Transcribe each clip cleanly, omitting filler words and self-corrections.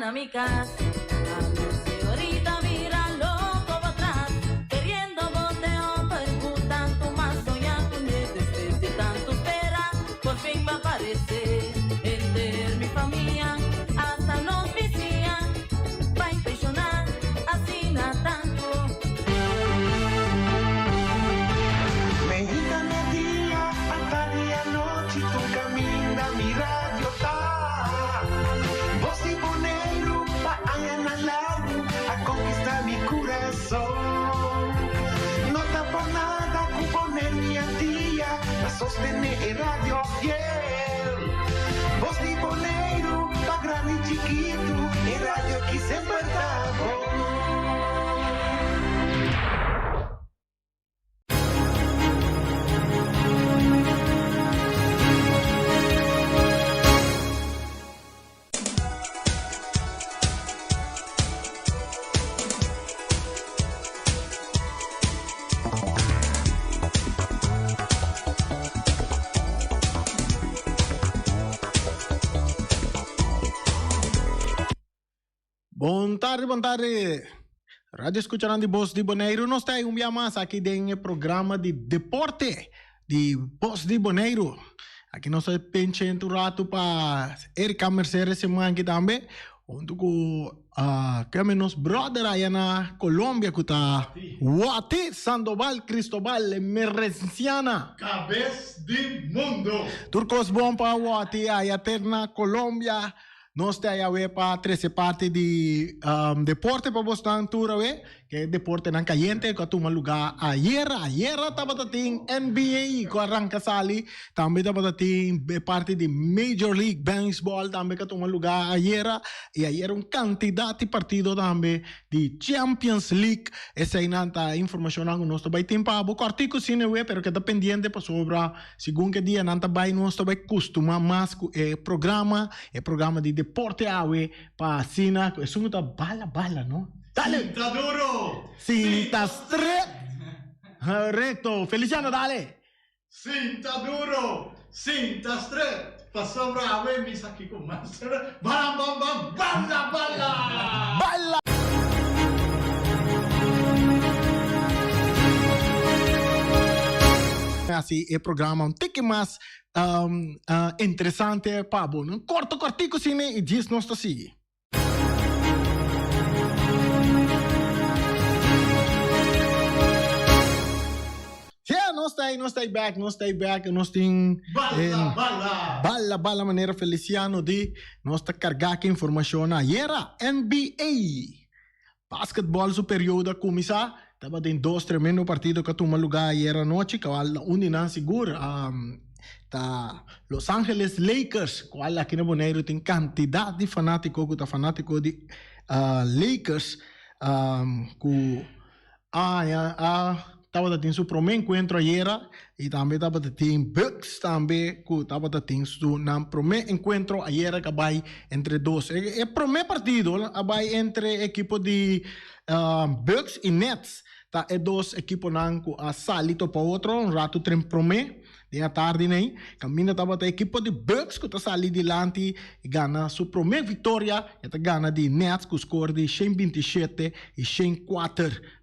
na mi cas. Ami señorita bira loco bo tras, queriendo bo te homber cu tanto m'a soña cune. Despues di tanto spera, por fin b'a parece. Henter mi famia, hasta nos bisiña, b'a impresiona asina tanto. Meinta media, atardi anochi, tur caminda mi radio ta. Bos di Boneiru pa añanan largu a conquista mi curason. No ta por nada cu Boneiru y Antia ta sostene e radio fiel. Bos di Boneiru pa grandi y chikitu, e radio aki semper ta bon. Bon tardi, bon tardi. Radio escuchanan di Bos di Boneiru. Nos ta un bia mas aki den e programa di deporte di Bos di Boneiru. Aki nos ta penche un rato pa Erika Mercedes siman aki tambe. Hunto ku uh, keme nos brother allá na Colombia ku ta Wati Sandoval Cristobal Merenciana. Kabes di mundo. Tur kos bon pa Wati allá ter na Colombia. Nos ta awe pa trece parti di deporte pa bosnan tur awe, ke deportenan cayente cu a tuma luga ayera. Ayera tabata tin NBA cu a ranca sali, tambe tabata tin e parti di Major League Baseball tambe cu a tuma luga ayera y ayera un cantidad di partido tambe di Champions League. Eseinan ta informacionnan cu nos ta bay tin pa bo. Cortico si newe pero keda pendiente pasobra Segun ke dianan ta bai nos ta bai kustuma mas ku e programa, e programa di deporte awe pa asina ku esun ku ta bala bala no. Dale! Sinta duro! Sinta stret! Korekto! Feliciano dale! Sinta duro! Sinta stret! Pasobra awe mi sa kiko mas. Bam bam bam! Bala bala! Bala! Hasi e programa un tiki mas interesante pa bo. Un korto kortiku asina i djis nos ta sigui. Yeah, nos ta nos ta back, nos ta back, nos tin Bala, bala. Bala, bala manera Feliciano di nos ta carga ki informacion ayera NBA basketball su periodo a cuminsa tabatin dos tremendo partido cu a tuma lugar ayera anochi cabal na un di nan sigur ta Los Angeles Lakers cual aki na Boneiru tin cantidad di fanatico cu ta fanatico di Lakers cu Aña a tabata tin su prome encuentro ayera y tambe tabata tin Bucks tambe cu tabata tin su nan prome encuentro ayera cu a bay entre dos. E prome partido a bay entre ekipo di Bucks y Nets ta e dos ekiponan cu a sali topa otro un rato tren prome. Den atardi nei, kaminda tabata ekipo di Bucks ku ta sali dilanti i gana su promé viktoria. E ta gana di Nets ku skor di shen 27 i shen kuater.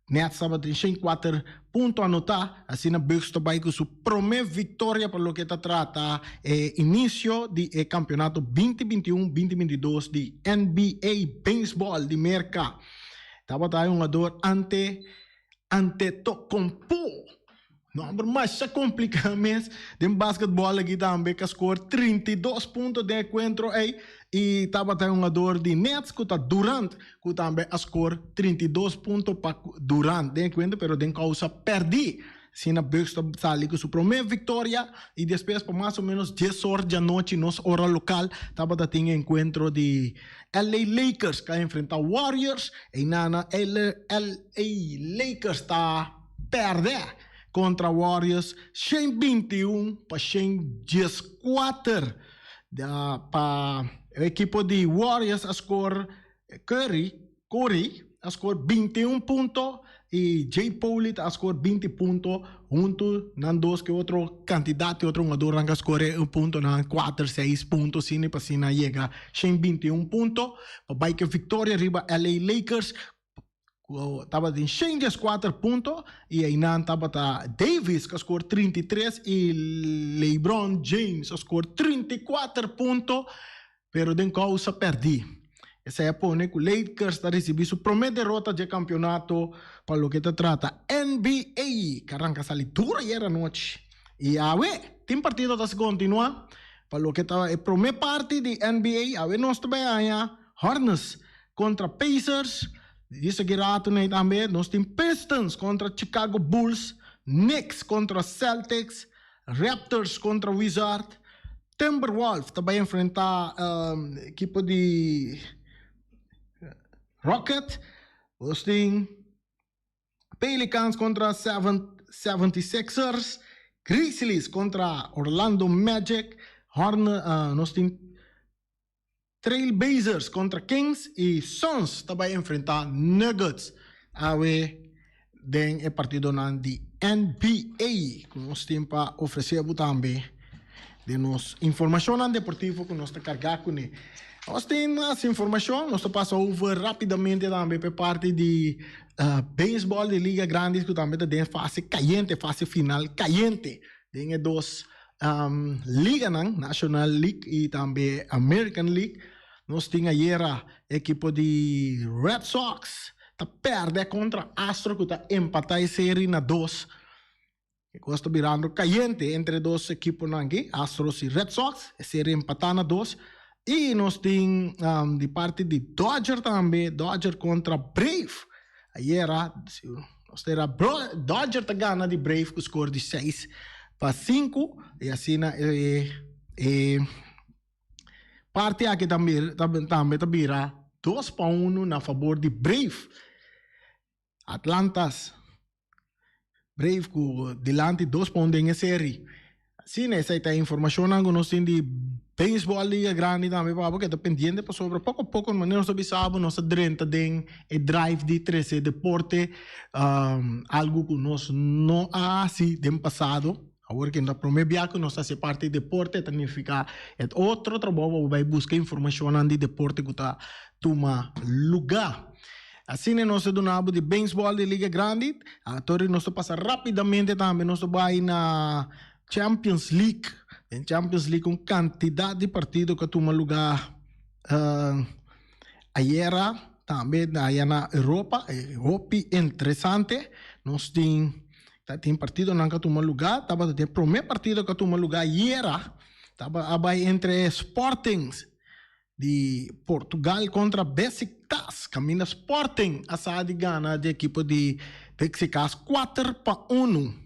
Nets tabatin shen kuater punto anotá, asina Bucks ta bai ku su promé viktoria pa loke ta trata e inisio di e kampionato binti 21, binti 22 di NBA Baseball di Merka. Tabata e hungador Ante Antetokounmpo. Nomber masha kompliká mes. Den basketbòl aki tambe ka skor 32 punto den e kuentro ei i tabata e hungador di Nets ku ta Durant ku tambe a skor 32 punto pa Durant den e kuentro pero den kousa pèrdí. Asina Bucks ta sali ku su promé viktoria i despues pa mas o ménos dies or djanochi nos ora lokal tabata tin e enkuentro di LA Lakers ku a enfrentá Warriors. Einana LA Lakers ta pèrdè kontra Warriors shen 21 pa shen 14. Pa e ekipo di Warriors a skor Curry, Curry a skor 21 punto, i Jay Powley ta a score 20 punto huntu nan dos ku otro kantidat di otro hungadornan ku a score e puntonan kuater seis punto asina i pa asina yega 121 punto pa bai ku e viktoria riba LA Lakers ku tabatin 114 punto i einan tabata Davis ku a score 33 i LeBron James a score 34 punto pero den kousa pèrdí. Esei a pone ku Lakers ta risibí su promé derota dje kampionato pa loke ta trata NBA, ku a ranka sali duro ayer anochi. I awe tin partido ta kontinuá pa loke ta e promé parti di NBA. Awe nos ta bai haña Hornets kontra Pacers, di sigui ratu nei tambe nos tin Pistons kontra Chicago Bulls, Knicks kontra Celtics, Raptors kontra Wizard, Timberwolf ta bai enfrentá ekipo di Rocket. Nos tin Pelicans kontra 76ers, Grizzlies kontra Orlando Magic, nos tin Trailblazers kontra Kings i Suns ta bai enfrentá Nuggets awe den e partidonan di NBA ku nos tin pa ofresé bo tambe den nos informashonnan deportivo ku nos ta kargá kuné. Nos tin mas informashon, nos ta pasa over rápidamente tambe pa e parti di beisbòl di Liga Grandi ku tambe ta den fase kayente, fase final kayente den e dos liganan, National League y tambe American League. Nos tin ayera ekipo di Red Sox ta perde contra Astro cu ta empata e serie na dos. E cos ta birando cayente entre e dos ekiponan aki, Astros y Red Sox. E serie empata na dos. Y nos tin di parti di Dodger tambe, Dodger contra Brave. Ayera nos ta era Dodger ta gana di Brave ku skor di 6-5 i asina e e parti aki tambe tambe ta bira 2-1 na fabor di Brave. Atlantas Brave ku dilanti 2-1 den e seri. Asina esei ta e informashonnan ku nos tin di beisbòl Liga Grandi tambe pa bo keda pendiente pasobra poko a poko manera nos ta bisa bo nos ta drenta den e drive di trese deporte algu ku nos no a hasi den pasado. Awor ke ta prome bia ku nos ta hasi parti di deporte ta nifiká e otro trabou pa bo bai buska informashonnan di deporte ku ta tuma lugá. Asina nos ta duna bo di beisbòl di Liga Grandi. Atori nos ta pasa rápidamente tambe nos ta bai na Champions League. Den Champions League un kantidat di partido ku a tuma lugá ayera tambe aya na Europa. Hopi interesante. Nos tin ta tin partidonan ku a tuma lugá. Tabata tin e promé partido ku a tuma lugá ayera tabata a bai entre Sporting di Portugal kontra Besiktas, kaminda Sporting a sa di gana di ekipo di Besiktas 4-1.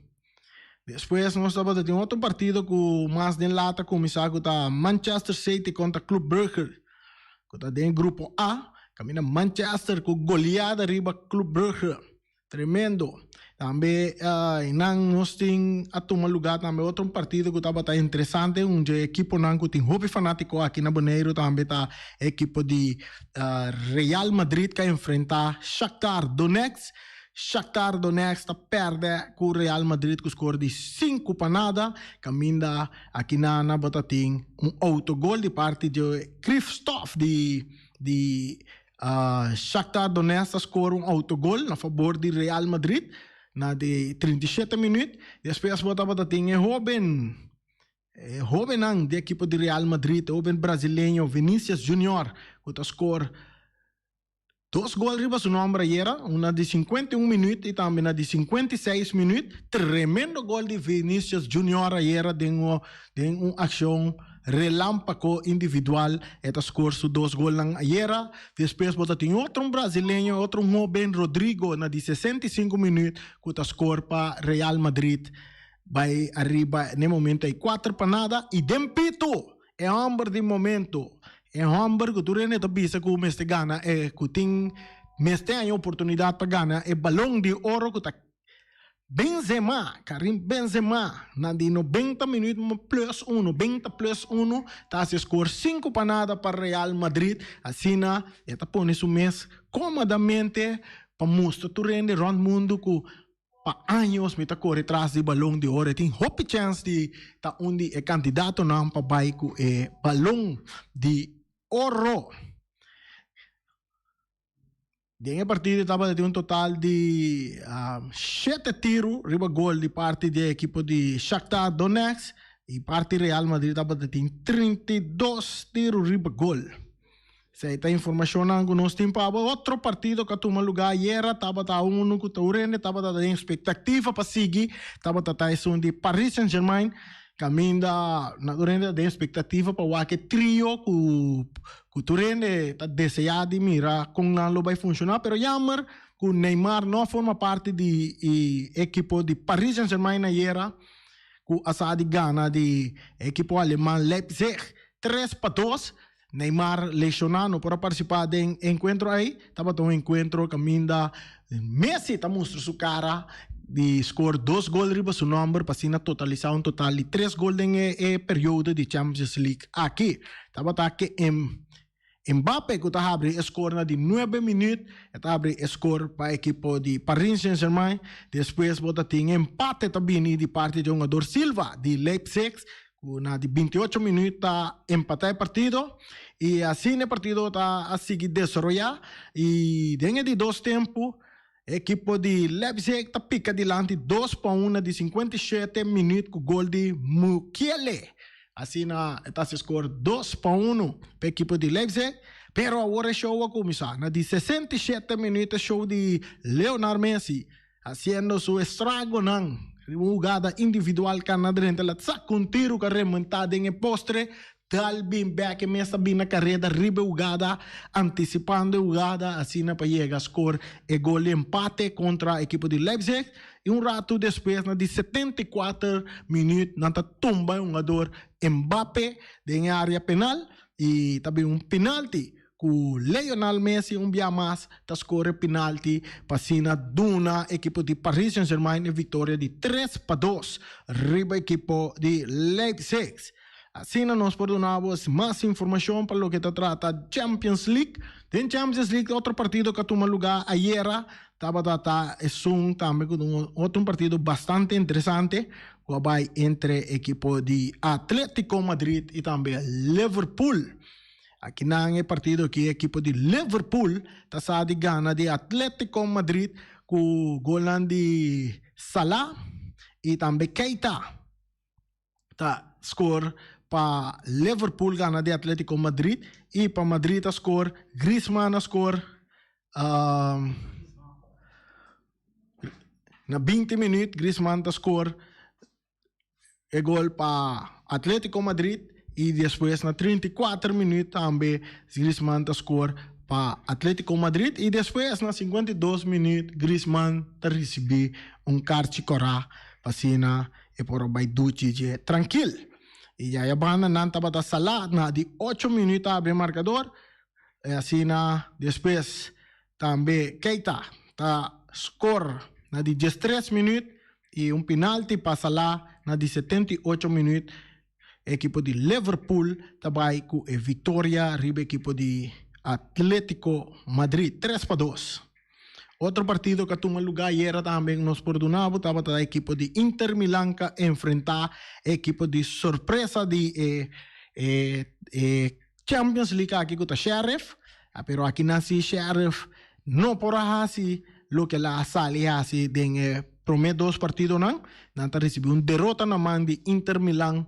Despues nos tabata tin otro partido ku mas den lata kuminsá ku ta Manchester City kontra Club Brugge ku ta den grupo A, kaminda Manchester ku goleada riba Club Brugge. Tremendo. Tambe einan nos tin a tuma lugar tambe otro partido ku tabata interesante un dje ekiponan ku tin hopi fanatiko aki na Boneiru tambe ta e ekipo di Real Madrid ku a enfrenta Shakhtar Donetsk. Shakhtar Donetsk ta pèrdè ku Real Madrid ku skor di 5-0 kaminda aki nan tabata tin un autogol di parti dje Krivstov di di Shakhtar Donetsk a score un autogol na fabor di Real Madrid na di 37 minuut. Despues bo tabata tin e hoben e hobennan di ekipo di Real Madrid, e hoben brasileño Vinicius Junior ku ta score dos gol riba su nomber ayera, un na di 51 minuut i tambe na di 56 minuut. Tremendo gol di Vinicius Junior ayera den un akshon Relampago individual e ta score su dos golnan ayera. Despues bo ta tin otro un brasileño, otro un hoben Rodrigo na di 65 minuut cu ta score pa Real Madrid bay ariba n'e momento ey 4-0 y den pito e homber di momento, e homber cu tur hende ta bisa cu mester gana e cu tin mester haña oportunidad pa gana e balon di oro cu ta Benzema, Karim Benzema, na di 90 minuut plus uno, 90 plus uno, ta hasi score 5-0 pa Real Madrid. Asina e ta pone su mes komodamente. pa mustra tur hende rond mundu ku pa años mi ta kore tras di Balon di Oro. E tin hopi chèns di ta un di e kandidatonan pa bai ku e Balon di Oro. Den e partido tabata tin un total di shete tiru riba gol di parti di e ekipo di Shakhtar Donetsk y parti Real Madrid tabata tin 32 tiru riba gol. Esei ta informacionnan cu nos tin pa bo. Otro partido cu a tuma lugar ayera tabata uno cu ta urende tabata den expectativa pa sigui tabata ta esun di Paris Saint Germain caminda na urende ta den expectativa pa wak e trio cu Ku tur hende ta deseá di mira kon nan lo bai funshoná, pero yammer ku Neymar no a forma parti di e ekipo di Paris Saint-Germain ayera ku a sa di gana di e ekipo aleman Leipzig 3-2. Neymar leshoná no por a partisipá den e enkuentro ei. Tabata un enkuentro kaminda Messi ta mustra su kara di skor dos gol riba su nòmber pa asina totalisá un total di tres gol den e periodo di Champions League aki. Tabata ke Mbappe ku ta habri e skor na di nuebe minüt, e ta habri e skor pa ekipo di Paris Saint-Germain. Despues bo ta tin empate ta bini di parti di hungador Silva di Leipzig ku na di 28 minüt ta empatá e partido i asina e partido ta a sigui desaroyá i den e di dos tempu e ekipo di Leipzig ta pika dilanti 2-1 na di 57 minüt ku gol di Mukiele. Asina e ta hasi skor 2-1 pa e ekipo di Leipzig, pero awor e show a kuminsá. Na di 67 minüt e show di Leonard Messi Haciendo su estragonan riba un hugada individual cana drenta la saca un tiro cu a rementa den e postre, dal bin bek e mes ta bin na careda riba e hugada anticipando e hugada asina pa yega a score e gol di empate contra ekipo di Leipzig y un rato despues na di 74 minuut nan ta tumba e hungador Mbappe den e area penal y ta bin un penalti ku Lionel Messi un bia mas ta skore penalti pa asina duna ekipo di Paris Saint-Germain e viktoria di 3-2 riba ekipo di Leipzig. Asina nos por duna bo mas informashon pa loke ta trata Champions League. Den Champions League otro partido ku a tuma lugá ayera tabata ta esun tambe ku otro un partido bastante interesante ku a bai entre ekipo di Atletico Madrid i tambe Liverpool. Akinan e partido aki ekipo di Liverpool ta sa di gana di Atletico Madrid ku golnan di Salah i tambe Keita ta skor pa Liverpool gana di Atletico Madrid i pa Madrid a skor Griezmann a skor na 20 minuut Griezmann ta skor e gol pa Atletico Madrid y despues na 34 minuut tambe Griezmann ta score pa Atletico Madrid y despues na 52 minuut Griezmann ta ricibi un karchi kora pa asina e por a bay duchi dje trankil. Y djaya banda nan tabata Salah na di ocho minuut a habri e marcador y asina despues Tambe Keita ta score na di 13 minuut y un penalti pa Salah na di 78 minuut. E ekipo di Liverpool ta bay cu e victoria riba ekipo di Atletico Madrid 3-2. Otro partido cu a tuma lugar ayera tambe nos por duna bo tabata e ekipo di Inter Milan cu a enfrenta e ekipo di sorpresa di e e Champions League aki cu ta Sheriff, pero aki nan si Sheriff no por a haci loke el a sali haci den e prome dos partidonan. Nan ta ricibi un derota na man di Inter Milan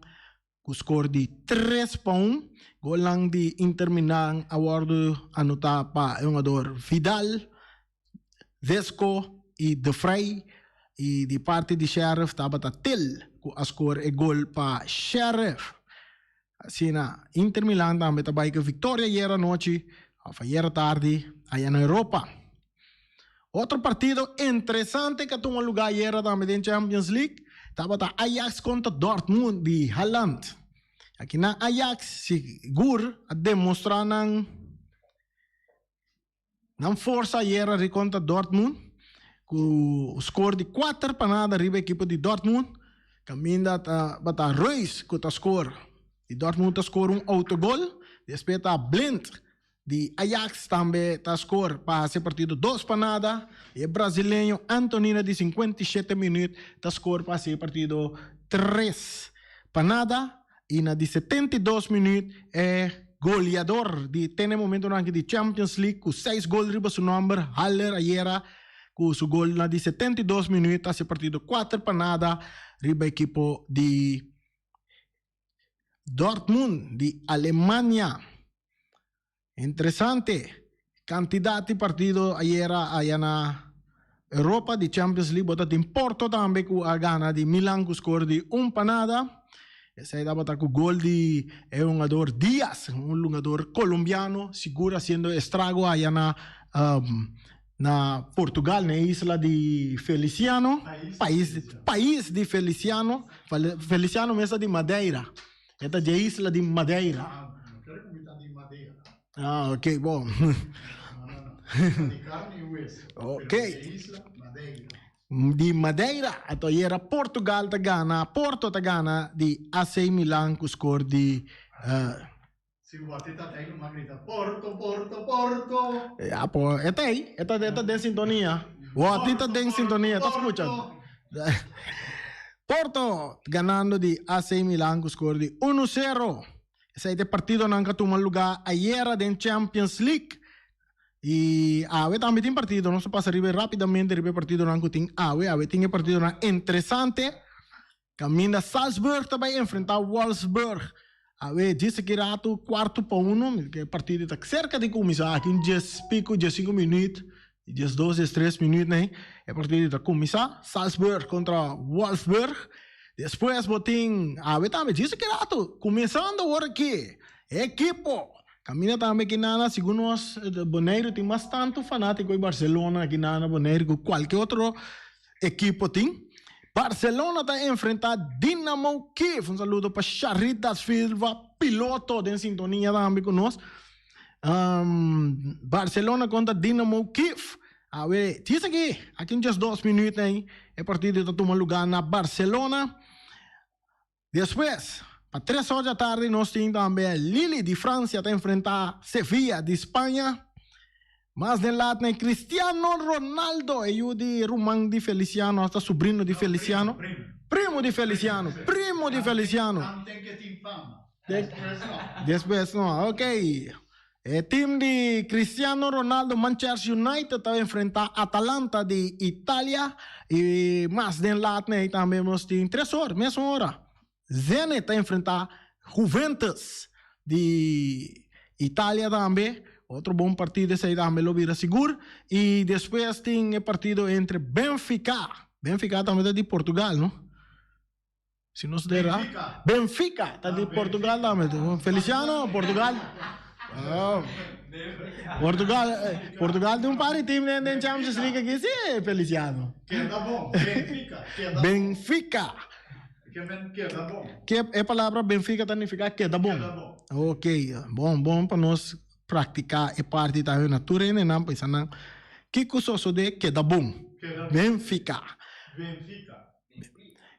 cu score di 3-1. Golnan di Inter Milan a wordo anota pa e hungador Vidal, Vesco y De Vrij y di parti di Sheriff tabata Til cu a score e gol pa Sheriff. Asina, Inter Milan tambe ta bai ku viktoria ayer anochi òf ayer atardi aya na Europa. Otro partido interesante ku a tuma lugá ayera tambe den Champions League tabata Ajax kontra Dortmund di Haaland. Akinan Ajax sigur a demostrá nan Nan forsa ayera ri kontra Dortmund ku skor di 4-0 riba ekipo di Dortmund. Kaminda tabata Reus ku ta skor. Di Dortmund ta skor un autogol. Despues ta Blind. di Ajax tambe ta score pa hasi e partido dos pa nada. E brasileño Antony na di 57 minuut ta score pa hasi e partido tres pa nada. Y na di 72 minuut e goleador di te na e momentonan aki di Champions League cu seis gol riba su nomber, Haller ayera cu su gol na di 72 minuut ta hasi e partido cuater pa nada riba ekipo di Dortmund di Alemania. Interesante cantidad di partido ayera aya na Europa di Champions League. Bo ta tin Porto tambe cu a gana di Milan cu score di un pa nada. Esey tabata cu gol di e hungador Diaz, un hungador colombiano, sigur haciendo estrago aya na na Portugal, na e isla di Feliciano, pais pais di Feliciano, Feliciano mes ta di Madeira, e ta dje isla di Madeira. Ah, no kere ku mi ta di Madeira. Ah, ok, bon. No, no, no. Ta di carne y hueso. Ok. Pero di e isla Madeira. Di Madeira, anto ayera Portugal ta gana, Porto ta gana di AC Milan ku score di uh, Si wate ta tei lo grita Porto, Porto, Porto. Ja, po, e ta ei, e ta, e ta den sintonia. Wati ta den sintonia, ta scucha. Porto ganando di AC Milan cu score di 1-0. Esei ta e partidonan cu a tuma lugar ayera den Champions League. Y awe tambe tin partido, nos ta pasa riba rapidamente riba e partidonan cu tin awe. Awe tin e partidonan interesante. Kaminda Salzburg ta bai enfrentá Wolfsburg. Awe djis aki ratu kuartu pa uno, e partido ta serka di kuminsá, aki un djes piku, djes sinku minüt, djes dos, djes tres minüt nei, e partido ta kuminsá, Salzburg kontra Wolfsburg. Despues bo tin awe tambe djis aki ratu, kuminsando awor aki, e ekipo kaminda tambe ki nana, segun nos Boneiru tin mas tantu fanátiko di Barcelona aki nana Boneiru ku kualke otro Ekipo tin. Barcelona ta enfrenta Dinamo Kiev. Un saludo pa Sharit da Silva, piloto den sintonia tambe ku nos. Barcelona kontra Dinamo Kiev. Awe, djis aki, aki un 12 minuut ei, e partido ta tuma luga na Barcelona. Despues, pa tres or dja tardi nos tin tambe Lille di Francia ta enfrenta Sevilla di Spaña. Mas den lat na e Cristiano Ronaldo, e yu di ruman di Feliciano, hasta subrino di Feliciano. Primo di Feliciano, primo di Feliciano. Despues no, ok. E team di Cristiano Ronaldo Manchester United ta enfrenta Atalanta di Italia y mas den laat nei tambe nos tin tres or, mesun ora. Zenit ta enfrenta Juventus di Italia tambe. Otro bon partido esey tambe lo bira sigur. Y despues tin e partido entre Benfica, Benfica tambe ta di Portugal no? Si nos dera. Benfica. Benfica ta di Portugal tambe. Feliciano, Portugal. Oh. Portugal, eh, Portugal tin un par di team den, den Champions League aki, sí, Feliciano. Keda bon. Benfica. Keda bon. Benfica. Ke men keda bon. Ke e palabra Benfica ta nifica keda bon. Keda bon. Ok, bon, bon pa nos practica e parti tambe na tur hendenan pa nan kiko sosode keda bon. Keda bon. Benfica. Benfica.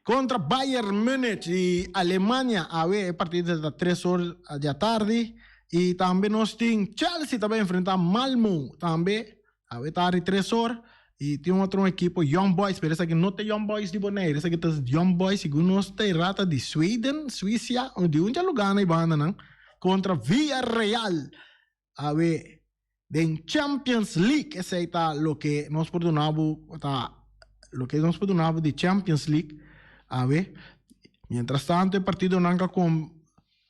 Kontra Bayern Munich di Alemania awe e partido ta tres or di atardi y tambe nos tin Chelsea ta bay enfrenta Malmo tambe awe tardi tres or y tin otro ekipo Young Boys pero esaki no ta Young Boys di Bonaire esaki ta Young Boys segun nos ta e rata di Sweden, Suicia o di un dje lugar na e bandanan kontra Villarreal. Awe den Champions League esey ta loke nos por duna bo ta loke nos por duna bo di Champions League awe. Mientras tanto e partidonan ka kom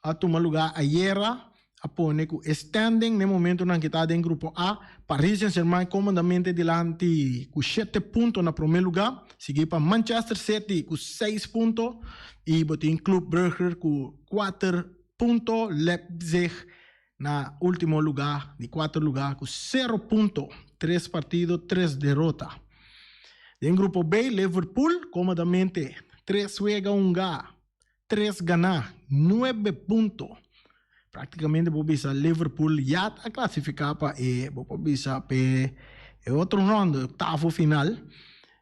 a tuma lugar ayera a pone ku e standing den momentonan ke ta den grupo A, Paris Saint Germain komodamente dilanti ku shete punto na prome lugar, sigui pa Manchester City ku seis punto i bo tin Club Brugge ku kuater punto, Leipzig Na ultimo luga, di cuater luga cu cero punto, tres partido, tres derota. Den grupo B, Liverpool comodamente tres wega hunga, tres gana, nuebe punto. Practicamente bo bisa Liverpool ya ta clasifica pa e, bo por bisa p'e e otro ronda, e octavo final.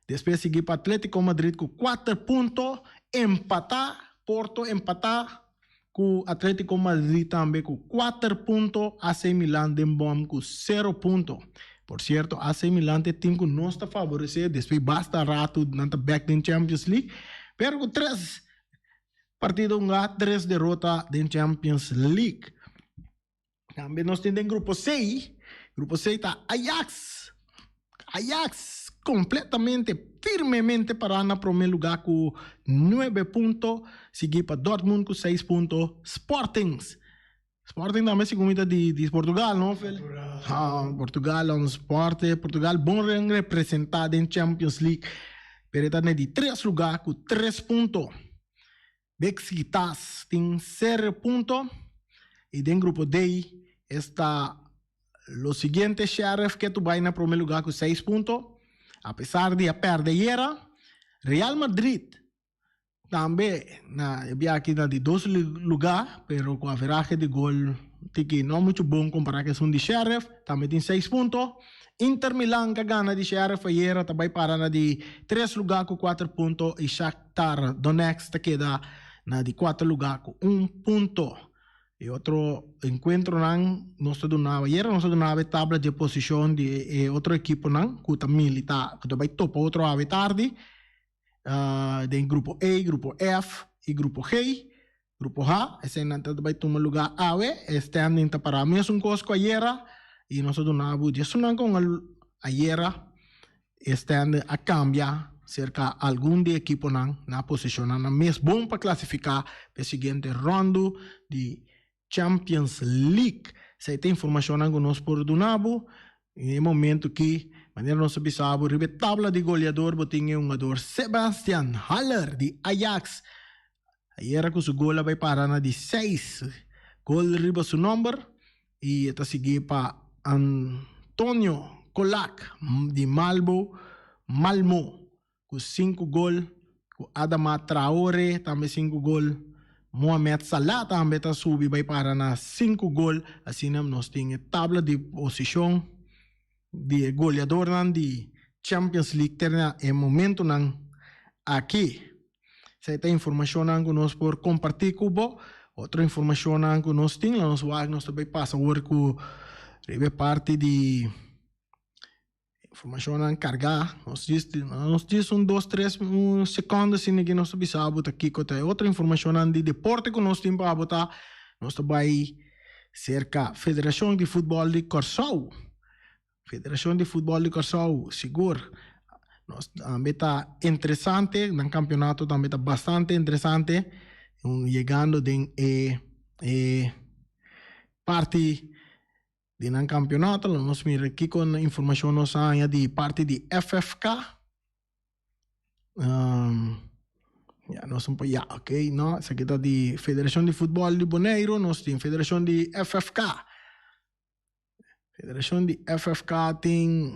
Despues sigui pa Atletico Madrid cu cuater punto, empata, Porto empata. ku Atletico Madrid tambe ku kuater punto, AC Milan den bòm ku sero punto. Por sierto AC Milan ta e tim ku nos ta faboresé despues basta ratu nan ta bèk den Champions League, pero ku tres partido hungá tres derota den Champions League. Tambe nos tin den grupo C, grupo C ta Ajax. Ajax completamente, firmemente pará na promé lugá ku nuebe punto, siguí pa Dortmund ku seis punto, Sporting. Sporting tambe segun mi ta di di Portugal, no Fel? Ha, Portugal, Sport, Portugal bon representá den Champions League, pero e ta na di tres lugá ku tres punto. Besiktas tin sero punto y den grupo D esta lo siguiente, Sheriff ke tu bay na prome lugar cu seis punto a pesar di a perde ayera. Real Madrid tambe na e bia aki na di dos lugar pero cu averahe di gol tiki no mucho bon compara cu esun di Sheriff tambe tin seis punto. Inter Milan ka gana di Sheriff ayera ta bay para na di tres lugar cu cuater punto y Shakhtar Donetsk ta keda na di cuater lugar cu un punto. E otro encuentronan nos ta dunaba ayera nos ta dunaba e tabla dje posicion di e otro ekiponan cu ta milita cu ta bay topa otro awe tardi den grupo A, grupo F y grupo G. Grupo H, eseinan ta bai tuma lugá awe, e standing ta pará mesun kos ku ayera i nos a duna bo djesunnan kon ayera e standing a kambia serka algun di ekiponan na posishonnan nan mes bon pa klasifiká pa e siguiente ròndu di Champions League. Esei ta informashonnan ku nos por duna bo den e momentu ki manera nos a bisa bo riba e tabla di goleador bo tin e hungador Sebastian Haller di Ajax. Ayera ku su gol a bai para na di seis gol riba su nomber i e ta sigui pa Antonio Colak di Malbo Malmo ku sinku gol, ku Adama Traore tambe sinku gol, Mohamed Salah tambe ta subi bai para na sinku gol. Asina nos tin e tabla di posishon di e goleadornan di Champions League te na e momentunan aki. Esei ta informashonnan ku nos por kompartí ku bo. Otro informashonnan ku nos tin, lo nos wak nos ta bai pasa awor ku riba e parti di informashonnan kargá. Nos djis nos djis un dos tres un sekònde asina ki nos ta bisa bo ta kiko ta e otro informashonnan di deporte ku nos tin pa bo ta nos ta bai serka Federashon di Futbòl di Kòrsou. Federashon di Futbòl di Kòrsou sigur nos tambe ta interesante, nan kampionato tambe ta bastante interesante yegando den e e parti di nan kampionato. Lo nos mira kiko informashon nos a haña di parti di FFK. Ya nos un ya ok no esaki ta di Federashon di Futbòl di Boneiru nos tin Federashon di FFK. Federashon di FFK tin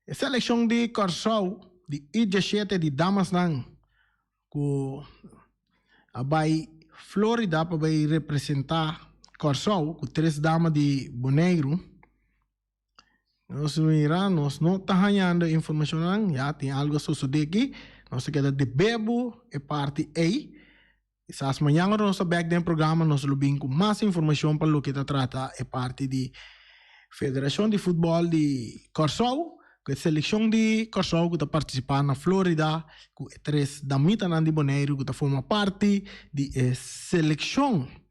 e selekshon di Kòrsou di I diesshete di damasnan ku a bai Florida pa bai representá Kòrsou ku tres dama di Boneiru. Nos mira nos no ta hañando e informashonnan ya tin algu a sosodé aki nos ta keda debé bo e parti ei. Kisas mañan ora nos ta bek den programa nos lo bin ku mas informashon pa loke ta trata e parti di Federashon di Futbòl di Kòrsou ku e selekshon di Kòrsou ku ta partisipá na Florida ku e tres damitanan di Boneiru ku ta forma parti di e selekshon.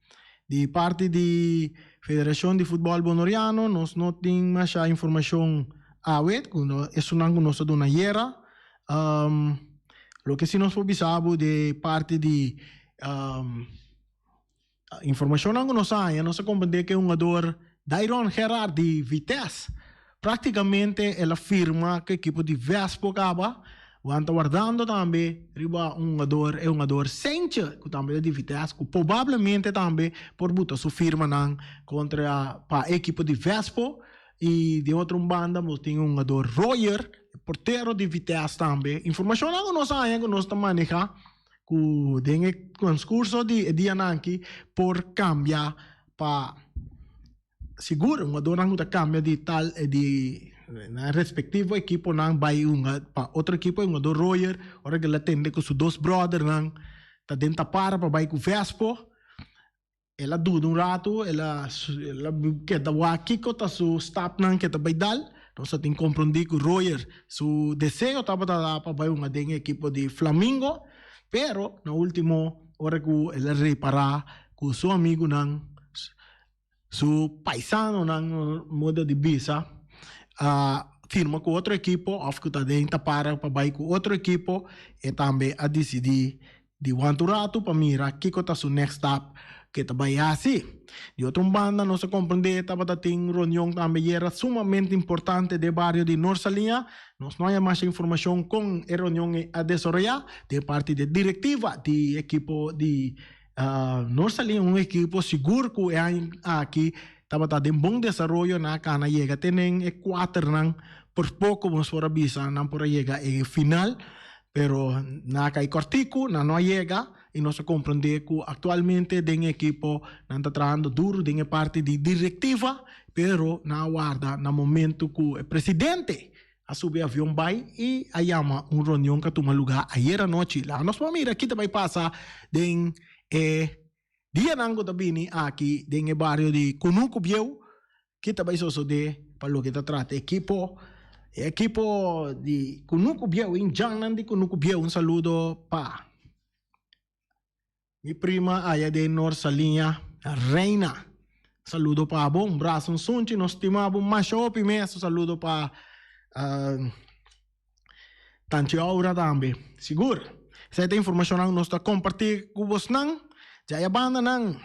Di parti di Federashon di Futbòl Bonoriano nos no tin masha informashon awe ku esunnan ku nos a duna ayera. Loke si nos por bisa bo de parti di informashonnan ku nos a haña, nos a komprendé ku e hungador Dairon Gerard di Vitesse práktikamente el a firma ku ekipo di Vespo kaba. Wan ta wardando tambe riba un hungador, e hungador Sentje ku tambe ta di Vitesse ku probablemente tambe por buta su firmanan kontra pa e ekipo di Vespo. I den otro un banda nos tin e hungador Royer, e portero di Vitesse tambe. Informashonnan ku nos a haña ku nos ta maneha ku den e transkurso di e dianan aki por kambia pa sigur hungadornan ku ta kambia di tal di nan respektivo ekiponan bai hunga pa otro ekipo. E hungador Royer ora ku el a tende ku su dos bròdernan. ta den tapara pa bai ku Vespo. El a duda un ratu, el a el a keda wak kiko ta su stapnan ke ta bai dal. Nos a tin komprondí ku Royer su deseo tabata pa bai hunga den e ekipo di Flamingo, pero na último ora ku el a repará ku su amigunan, su paisanonan modo di bisa, a firma ku otro ekipo òf ku ta den ta para pa bai ku otro ekipo, e tambe a disidí Di wanta un ratu pa mira kiko ta su next stap ke ta bai hasi. Di otro un banda nos a komprendé tabata tin un reunion tambe yera sumamente importante den bario di Norsaliña. Nos no haya masha informashon kon e reunion ei a desaroyá den parti di e direktiva di ekipo di Norsaliña, un ekipo sigur ku e aña aki tabata den bon desaroyo. Nan a kana yega te den e kuaternan por poko nos por a bisa nan por a yega e final. Pero nan a kai kòrtiku, nan no a yega i nos a komprondé ku aktualmente den e ekipo nan ta trahando duru den e parti di direktiva, pero nan a warda na momentu ku e presidente a subi avion bai i a yama un reunion ku a tuma lugá ayer anochi. Laga nos por mira ki ta bai pasa den e dianan ku ta bini aki den e bario di Kunuku Bieu. Ki ta bai sosodé pa loke ta trata ekipo? E ekipo di Kunuku Bieu, indjannan di Kunuku Bieu, un saludo pa mi prima aya den Nor Saliña, Reina. Saludo pa bo, un brasa, un sunchi, nos stima bo masha hopi mes. Un saludo pa Tanchi Aura tambe. Sigur, esei ta informashonnan nos ta kompartí ku bosnan. Djaya bandanan.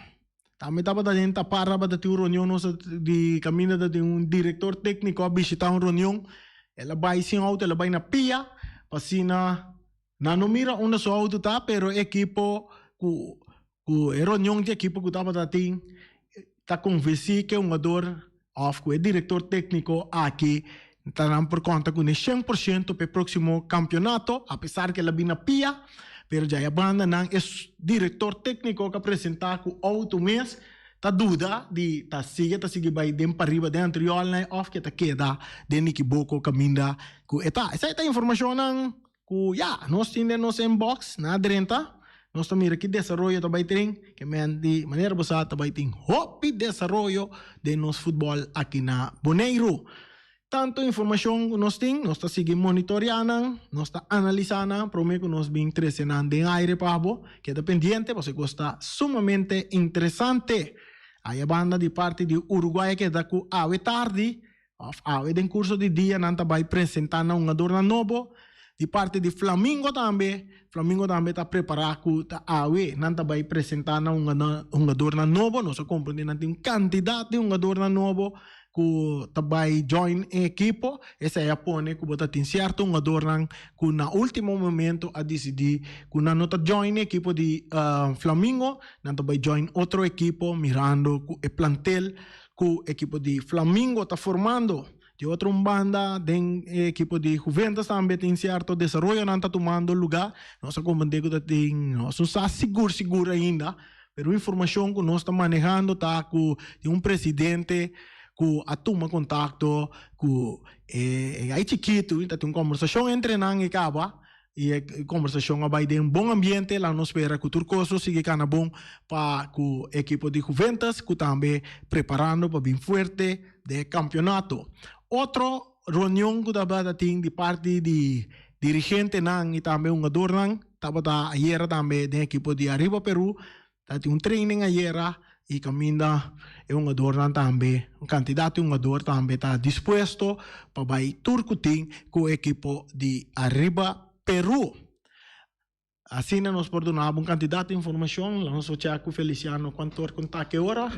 Tambe tabata den Tapar tabata tin un reunion nos di caminda ta tin un director tecnico a bishita un reunion el a bay sin auto el a bay na pia pa asina nan no mira unda su auto ta pero e ekipo cu cu e reunion di ekipo cu tabata tin ta convenci cu e hungador of cu e director tecnico aki ta nan por conta cune 100% pa e proximo campeonato, apesar cu el a bin na pia, pero djay a banda nan e director tecnico cu a presenta cu auto mes ta duda di ta sigui ta sigui bay den pariba den anteriolnan of cu e ta keda den Nikiboko caminda cu e ta. Esai ta informacionnan Ku ya, nos tin den nos inbox, na drenta, nos ta mira ki desaroyo ta bai tin, ke men di manera bo sa ta bai tin hopi desaroyo den nos futbòl aki na Boneiru. Tantu informashon ku nos tin, nos ta sigui monitoreá nan, nos ta analisá nan promé ku nos bin trese nan den aire pa bo. Keda pendiente pasobra e kos ta sumamente interesante. Aya banda di parti di Uruguay a keda ku awe tardi Of awe den curso di dia nan ta bay presenta nan hungadornan nobo. Di parti di Flamingo tambe, Flamingo tambe ta prepara cu ta awe nan ta bay presenta nan hungadornan nobo. Nos a comprende nan tin un cantidad di hungadornan nobo cu ta bay join e ekipo. Esey a pone cu bo ta tin cierto hungadornan cu na ultimo momento a dicidi cu nan no ta join e ekipo di Flamingo, nan ta bay join otro ekipo mirando cu e plantel ku ekipo di Flamingo ta formando. Di otro un banda den e ekipo di Juventus tambe tin sierto desaroyonan ta tumando lugá. Nos a komprendé ku ta tin, nos no sa sigur sigur ainda, pero informashon ku nos ta manehando ta ku tin un presidente ku a tuma kontakto ku e gai chikitu i ta tin un kombersashon entre nan i kaba. I e kombersashon a bai den bon ambiente. Laga nos spera ku tur kos lo sigui kana bon pa ku ekipo di Juventus ku tambe preparando pa bin fuerte den e kampionato. Otro reunion ku tabata tin di parti di dirigentenan i tambe hungadornan tabata ayera tambe den ekipo di Arriba Peru. Ta tin un training ayera y caminda e hungadornan tambe, un cantidad di hungador tambe ta dispuesto pa bay tur cu tin cu e ekipo di Arriba Peru. Asina nos por duna bo un cantidad di informacion, la nos check cu Feliciano cuantor con ta ke ora.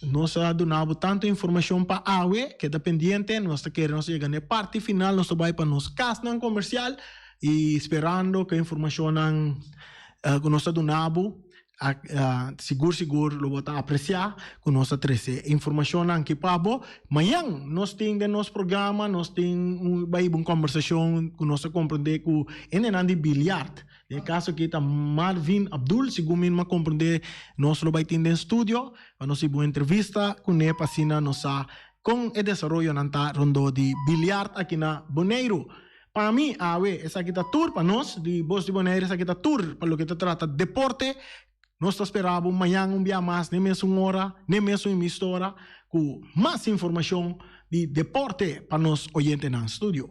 Nos a duna bo tanto informacion pa awe, keda pendiente, nos ta kere nos yega na e parti final, nos ta bay pa nos casnan comercial y sperando cu e informacionnan ku nos ta duna bo sigur sigur lo bo ta apresiá ku nos ta trese informashonnan aki pa bo. Mañan nos tin den nos programa nos tin un bai un kombersashon ku nos ta komprendé ku hendenan di biliard. Den e kaso aki ta Marvin Abdul segun mi a komprendé nos lo bai tin den studio pa nos hiba un entrevista kuné pa asina nos sa kon e desaroyonan ta rondó di biliard aki na Boneiru. Pa mi, awe, esaki ta tur pa nos di Bos di Bonaire, esaki ta tur pa loke ta trata deporte. Nos ta spera bo mañan un bia mas n'e mesun ora, n'e mesun emisora, ku mas informashon di deporte pa nos oyentenan. Studio.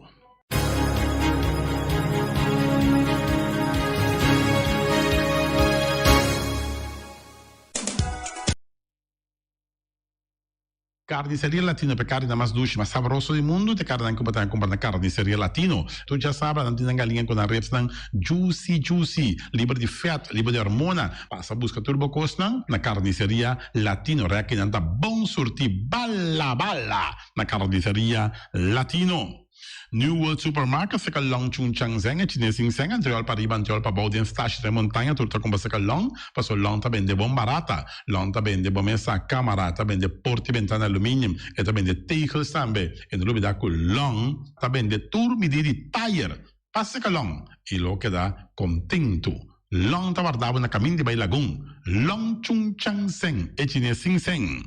Carniceria Latino pa e carninan mas dushi, mas sabroso di mundu, ta e carninan cu bo ta cumpra na Carniceria Latino. Tur djasabra nan tin nan galiña cu nan ribsnan juicy juicy, liber di vet, liber di hormona. Pasa busca tur bo cosnan na Carniceria Latino. Rekinan ta bon surti bala bala na Carniceria Latino. New World Supermarket seka long chun chang zeng e chines sin seng antriol pa riba antriol pa bou den stashi den montaña tur ta kumpra seka long paso long ta bende bon barata long ta bende bo mesa kamara ta bende porti bentana aluminium e ta bende tegels tambe e no lubida ku long ta bende tur midi di tayer pa seka long i lo keda kontentu long ta warda bo na kamin di bai lagun long chun chang seng e chines sin seng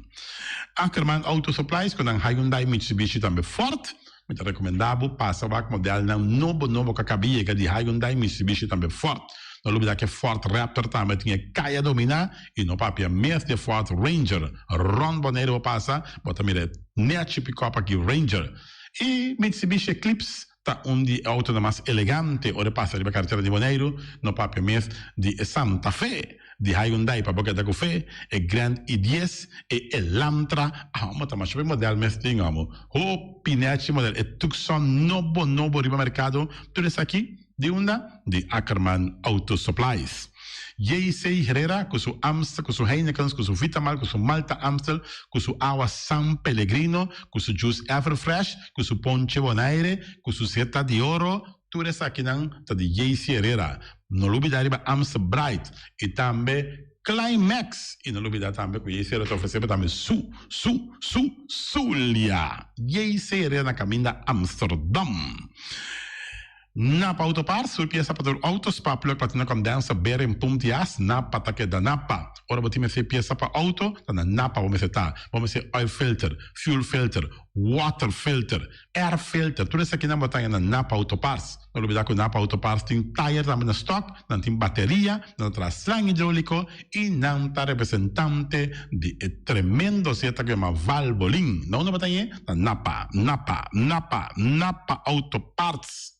Ackerman Auto Supplies ku nan Hyundai Mitsubishi tambe Ford Mi ta rekomendá bo pasa wak modelnan nobo nobo ku a kaba yega di Hyundai, Mitsubishi tambe Ford. No lubidá ku e Ford Raptor tambe tin e kaya dominá i no papia mes di e Ford Ranger. Rònt Boneiru bo pasa, bo ta mira e nèchi pikòp aki Ranger. I Mitsubishi Eclipse ta un di e outonan mas elegante ora e pasa riba karetera di Boneiru, no papia mes di e Santa Fe. Di Hyundai pa bo keda ku fe, e Grand i dies, e Elantra, amo ta masha hopi model mes tin amo. Hopi nechi model, e Tucson nobo nobo riba merkado, tur esaki di unda? Di Ackerman Auto Supplies. JC Herrera ku su Amstel, ku su Heinekens, ku su Vitamal, ku su Malta Amstel, ku su awa San Pellegrino, ku su juice Everfresh, ku su ponche Bonaire, ku su Zeta di Oro, Tur esakinan ta di JC Herrera. No lubida riba Amstel Bright y tambe Climax. Y no lubida tambe cu JC Herrera ta ofrece bo tambe su, su, su, Zulia. JC Herrera na caminda Amsterdam. Napa Auto Parts, tur pieza pa tur auto, spark plug, platina condenser, bearing, pump di as, Napa ta keda Napa. Ora bo tin mester pieza pa auto, ta na Napa bo mester ta. Bo mester oil filter, fuel filter, water filter, Air filter, tur esakinan bo ta haña na Napa Auto Parts. No lubida ku Napa Auto Parts tin tayer tambe na stock, nan tin bateria, nan ta traha slang hidroliko i nan ta representante di e tremendo zeta ku yama Valvoline. Na unda bo ta hañ'é? Na Napa, Napa, Napa, Napa Auto Parts.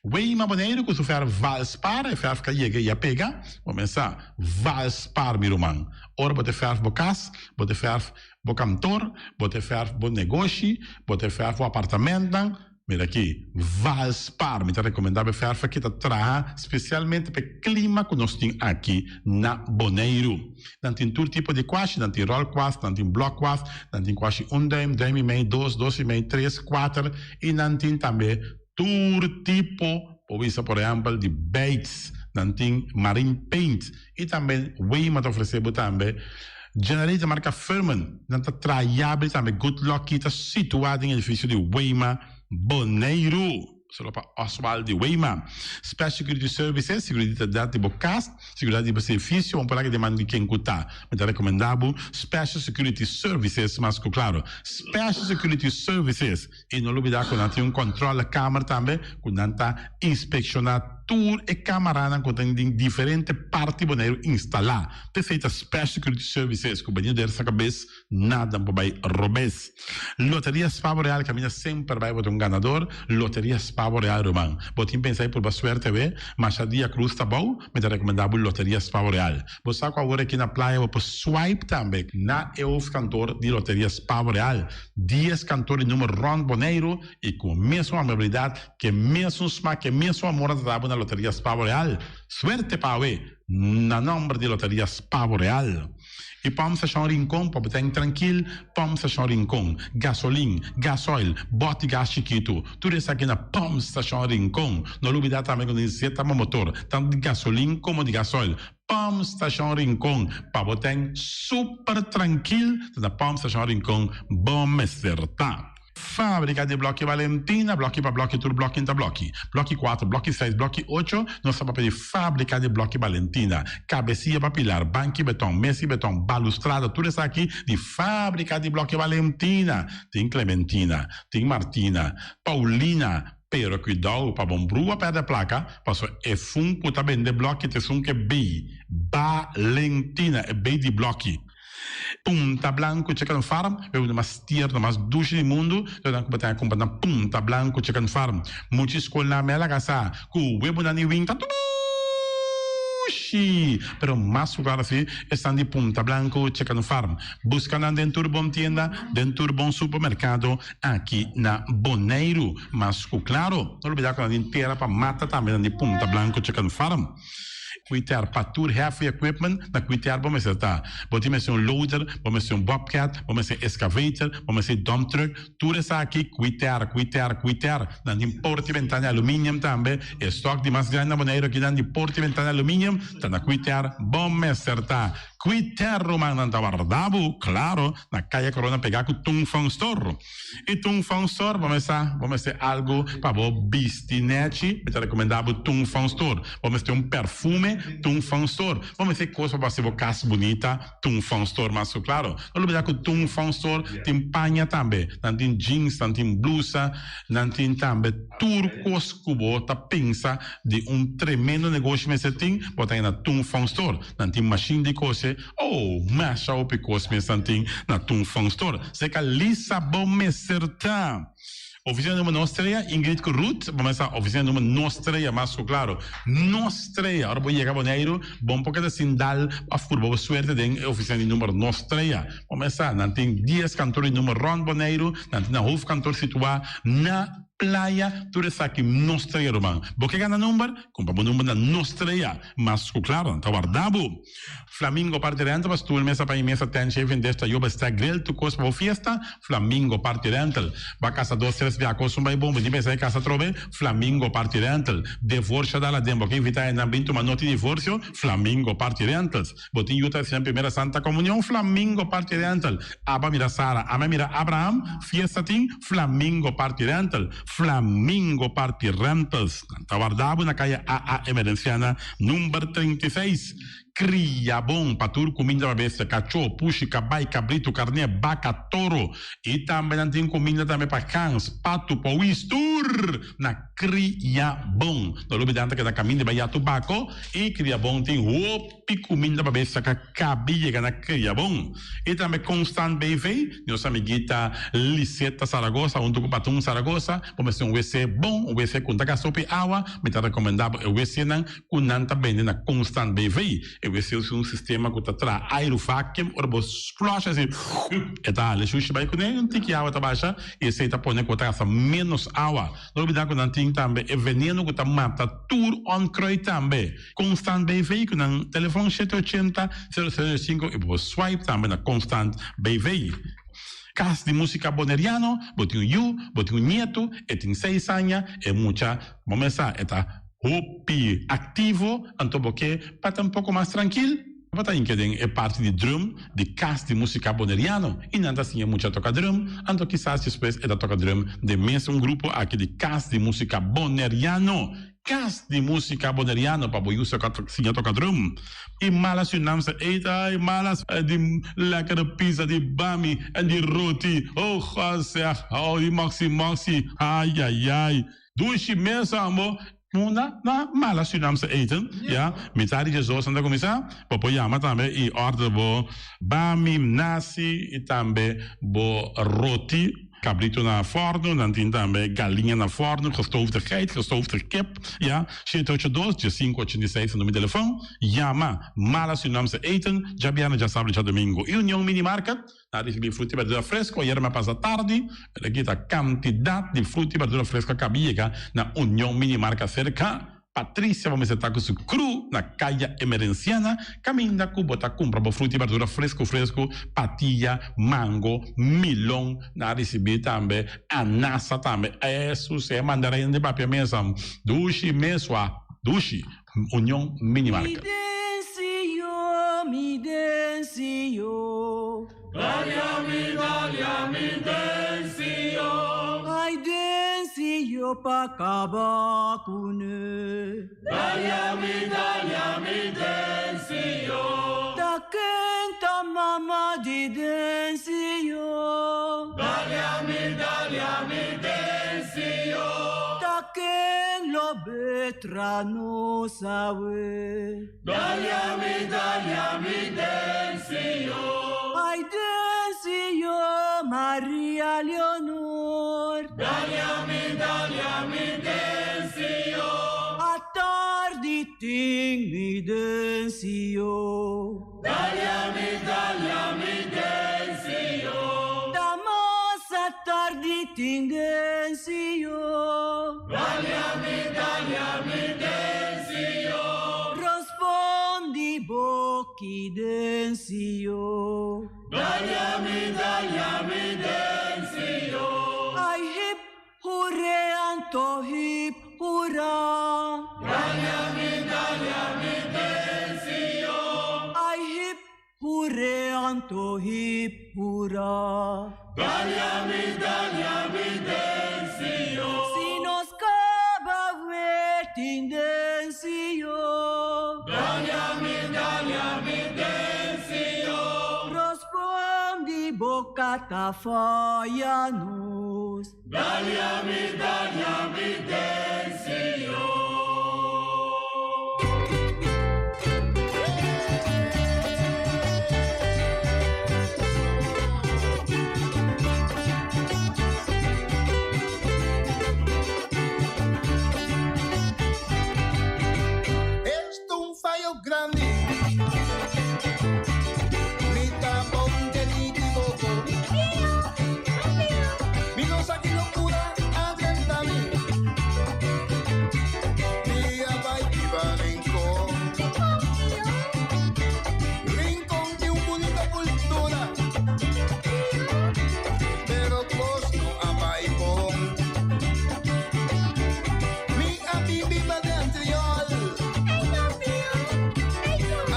Weima Boneiru ku su fèrf Valspar, e fèrf ka yega i a pega. Bo mester sa, Valspar mi ruman. Ora bo ta fèrf bo kas, bo ta fèrf bo kantor, bo ta fèrf bo negoshi, bo ta fèrf bo apartamentnan, mira aki, Valspar. Mi ta rekomendá bo e fèrf aki ta traha spesialmente pa e klima ku nos tin aki na Boneiru. Nan tin tur tipo di kwashi, nan tin ròlkwas, nan tin blòkkwas, nan tin kwashi un dùim, dùim i mei, dos, dos i mei, tres, kuater i nan tin tambe Tur tipo, por bisa por ehempel di baits, nan tin marine paint y tambe Wema ta ofrece bo tambe generator marca Firman, nan ta traha yabi tambe Good Lucky ta situa den edificio di Wema Boneiru. Solo pa Oswald di Wema. Special Security Services, seguridad di bo cas, Seguridad di bo servicio, un por aki den man di ken cu ta. Mi ta recomenda bo Special Security Services mas cu claro. Special Security Services. Y no lubida cu nan tin un controle kamer tambe cu nan ta inspecciona tur e camaranan cu tin den diferente parti Boneiru instala. P'esey ta Special Security Services cu benido der sa cabes nada por bay robes. Loteria Spavo Real caminda semper bay bo ta un ganador. Loteria Spavo Real ruman. Bo tin pensa y purba suerte awe? Masha dia cruz ta bou, mi ta recomenda bo Loteria Spavo Real. Bo sa cu awor aki na playa bo por swipe tambe na e hoofdkantoor di Loteria Spavo Real. Dies kantoor di numer rond Boneiru y cu mesun amabilidad, cu e mesun smak, cu e mesun amor nan ta dabo na Loteria Spavo Real. Suerte pa awe na nomber di Loteria Spavo Real. Y Pump Station Rincon pa bo ta en trankil, Pump Station Rincon, gasolin, gasoil, bòt di gas chikitu, tur esaki na Pump Station Rincon. No lubida tambe cu necesita bo motor, tanto di gasolin como di gasoil. Pump Station Rincon, pa bo ta en super trankil, ta na Pump Station Rincon bo mester ta. Fábrika di Blòki Valentina, blòki pa blòki tur blòki ta blòki. Blòki kuater, blòki seis, blòki ocho, nos ta papia di Fábrika di Blòki Valentina. Kabesia pa pilar, banki beton, mesi beton, balustrada, tur esaki di Fábrika di Blòki Valentina. Tin Clementina, tin Martina, Paulina. Pero cuidao pa bon brua perde placa, paso esun cu ta bende bloki ta esun ke bay Balentina, e bay di bloki. Punta Blanco Chicken Farm, e uno mas tierno, mas dushi di mundu, lo nan cu bo ta cumpra na Punta Blanco Chicken Farm. Muchi scol na mela casa cu webonan di win ta dushi, pero mas cu claro si esnan di Punta Blanco Chicken Farm. Busca nan den tur bon tienda, den tur bon supermercado aki na Boneiru. Mas cu claro, no lubida cu nan tin tera pa mata tambe nan di Punta Blanco Chicken Farm. Cuiter pa tur heavy equipment na cuiter bo mester ta. Bo tin mester un loader, bo mester un bobcat, bo mester excavator, bo mester dump truck, tur esaki cuiter, cuiter, cuiter. Nan tin porta y ventana aluminium tambe. E stock di mas grandi na Boneiru aki nan di porta y ventana aluminium ta na cuiter bo mester ta. Cuiter rumannan ta warda bo, claro, na Caya Corona pega cu Tung Fong Store. I Tung Fong Store bo mester bo mester algu pa bo bisti nechi, mi ta rekomendá bo Tung Fong Store. Bo mester un perfume, Tung Fong Store. Bo mester kos pa bo hasi bo kas bunita, Tung Fong Store mas ku klaro. No lubidá ku Tung Fong Store tin paña tambe. Nan tin jeans, nan tin blusa, nan tin tambe tur kos ku bo ta pensa di un tremendo negoshi mester tin, bo ta na Tung Fong Store. Nan tin mashin di kose. Oh, masha hopi kos mes nan tin na Tung Fong Store. Seka Lisa bo mester ta. Oficina number nos trea, Ingrid ku Ruth, bo mester oficina number nos trea, mas ku klaro. Nos trea, ora bo yega Boneiru, bo no por keda sin dal of purba bo suerte den e oficina di number nos trea. Bo mester, nan tin dies kantor di number rond Boneiru, nan tin nan hoofdkantoor situa na Playa, tur esaki nos trea ruman. Bo ke gana number? Kumpra bo number na nos trea. Mas ku klaro, nan ta warda bo. Flamingo Party Rental pa stoel, mesa pa mesa, tent, shaving dish, tayoba, stack, grill, tur kos pa bo fiesta, Flamingo Party Rental. Ba kasa dos tres bia kos un bai bon, bo tin pensa e kasa atrobe, Flamingo Party Rental. Devorsio dal aden, bo ke invita hendenan bin tuma noti divorsio, Flamingo Party Rentals. Bo tin yu ta hasi nan primera Santa Comunion, Flamingo Party Rental. Aba mira Sara, ama mira Abraham, fiesta tin, Flamingo Party Rental. Flamingo Party Rentals. Nan ta warda bo na kaya AA Emerenciana number 36. Kria bon pa tur kuminda pa bestia, kachó, pushi, kabai, kabritu, karné, baka, toro. I tambe nan tin kuminda tambe pa gans, patu, powis, tur na Kria Bon. No lubida nan ta keda kaminda bai Yatu Bako i Kria Bon tin hopi kuminda pa bestia ka kabi yega na Kria Bon. I tambe Constant BV, nos amiguita Liseta Zaragoza huntu ku Patun Zaragoza, bo mester un wc bon, un wc ku no ta gasta hopi awa, mi ta rekomendá bo e wcnan ku nan ta bende na Constant BV. E wc usa un sistema ku ta traha airu vacuum, ora bo flush asi e ta hala e shushi bai kuné, un tiki awa ta basha i esei ta pone ku bo ta gasta ménos awa. No olbidá ku nan tin tambe e veneno ku ta mata tur onkruid tambe. Constant BV ku nan telefon shete ochenta, sero sero sinku i bo por swipe tambe na Constant BV. Kas di Musika Boneriano, bo tin un yu, bo tin un nietu, e tin seis aña, e mucha, bo mes sa, e ta hopi aktivo, anto bo ke pa ta un poko mas trankil, bo ta hinka den e parti di drum di Kas di Musika Boneriano i nan ta siña mucha toka drum, anto kisas despues e ta toka drum den mes un grupo aki di Kas di Musika Boneriano. Kas di Musika Boneriano pa bo yu siña toka drum. I mala Surinaamse eten, ai malas di lekkere pizza, di bami en di roti, oh God zeg, oh di moxi moxi, ai ai ai. Dushi mes ambo, Munda na mala Surinaamse eten, ya, mitad di djesdos nan ta kuminsá, bo por yama tambe i order bo bami, nasi i tambe bo roti, kabritu na fòrnu, nan tin tambe galiña na fòrnu, gestoofde geit, gestoofde kip, ya, shete ocho dos, diesinku ochenta i seis ta numero di telefòn, yama mala Surinaamse eten, djabièrnè, djasabra, djadumingu. I Union Mini Market. Na ricibi fruta y berdura fresco ayer mi a pasa tardi, pero aki ta cantidad di fruta y berdura fresco a caba yega na Union Mini Marca cerca Patricia bo mester ta cu su crew na Caya Emerenciana caminda cu bo ta cumpra bo fruta y berdura fresco fresco, patilla, mango, milon, na ricibi tambe anasa tambe, Jesus e mandarin di papia mesa dushi mesua dushi. Union Mini Market. Mi dencio, mi dencio. Dalia mi, dalia mi dencio. Ay dencio pa caba cune. Dalia mi, dalia mi dencio. Ta ken ta mama di dencio. Dalia mi, dalia mi dencio. Ta. Petra nos awe. Dalia mi, dalia mi densio. Ay densio, Maria Leonor. Dalia mi, dalia mi densio. A tardi ting mi densio. Dalia mi, dalia mi densio. Damas a tardi ting densio. Dalia mi, dalia mi densio. Rospondi bocchi densio. Dalia mi, dalia mi densio. Ay hip hurre anto hip hurra. Dalia mi, dalia mi densio. Ay hip hurre anto hip hurra. Dalia mi, dalia mi densio. Si nos caba wetin densio. Dalia mi, dalia mi densio. Rospondi bocca ta nos. Dalia mi, dalia mi densio. Esto un fallo grande. Mi tapón de mi equivoco. Mi no saque locura, adelantame. Mi abai viva rincón. Rincón de una bonita cultura. Pero cosno abai bon. Mi abi viva de Antriol.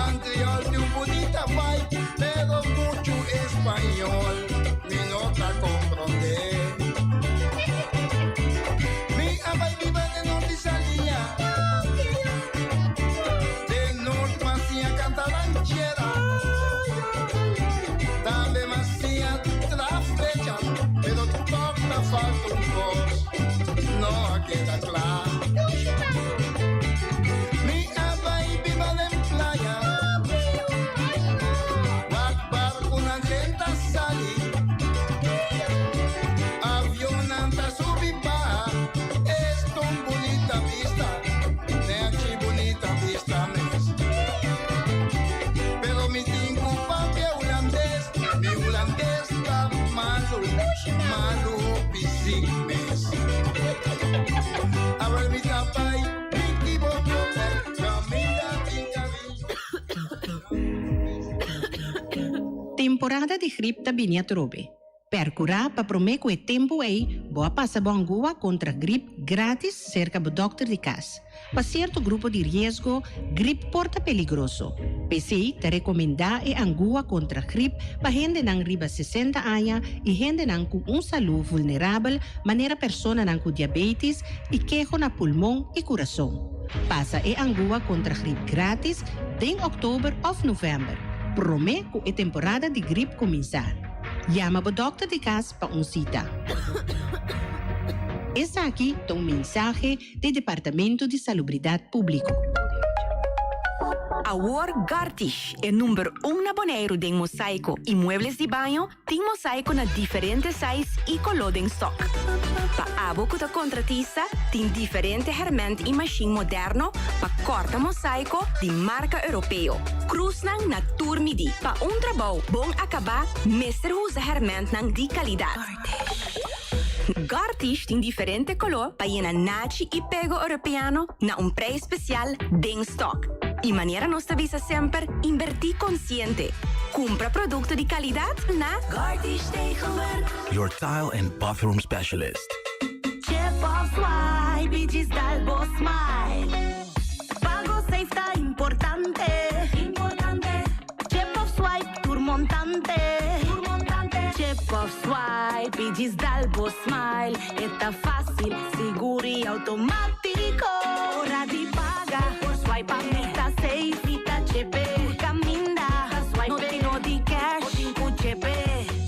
Antriol de un bonita vibe, pero mucho español. Mi nota comprende. Mi abai viva de norte y salía. De norte macía canta ranchera. También macía tras flecha, pero toca falta un cos. No queda claro. Mi abai viva en playa. Wak barco na lenta sali. Avión anta subi pa. Esto un bonita vista. Nechi bonita vista mes. Pero mi tinku papia holandés. Mi holandés está malo. Malo pisik mes. A ver mi tapay, mi equivoco, camina Temporada di gripe ta bini atrobe. Percura pa prome cu e tempo ey bo a pasa bo angua contra gripe gratis cerca bo dokter di cas. Pa cierto grupo di riesgo, gripe por ta peligroso. P'esey ta recomenda e angua contra gripe pa hendenan riba 60 aña y hendenan cu un salud vulnerabel manera personanan cu diabetes y keho na pulmon y curason. Pasa e angua contra gripe gratis den october of november. Prome cu e temporada di gripe cuminsa. Yama bo dokter di cas pa un cita. Esaki ta un mensahe di Departamento di Salubridad Publico. Awor Gartish, e number 1 na Boneiru den mosaico y muebles di baño, tin mosaico na diferente size y color den stock. Pa abo cu ta contratista, tin diferente herment y machine moderno pa corta mosaico di marca europeo. Cruznan na tur midi. Pa un trabou bon acaba, mester usa hermentnan di calidad. Gartish tin diferente color pa yena nachi y pego europeano na un prijs special den stock. Y manera nos ta bisa semper, inverti consciente. Cumpra producto di calidad na Gartish Tegelwerk. Your tile and bathroom specialist. Chip of swipe y dal bo smile. Pago safe ta importante. Importante. Chip of swipe tur montante. Tur montante. Chip of swipe y dal bo smile. Ta facil, sigur y automatico. Ora di paga. Por swipe a mi ta safe y ta chip. Caminda. Swipe no tin di cash. O chip.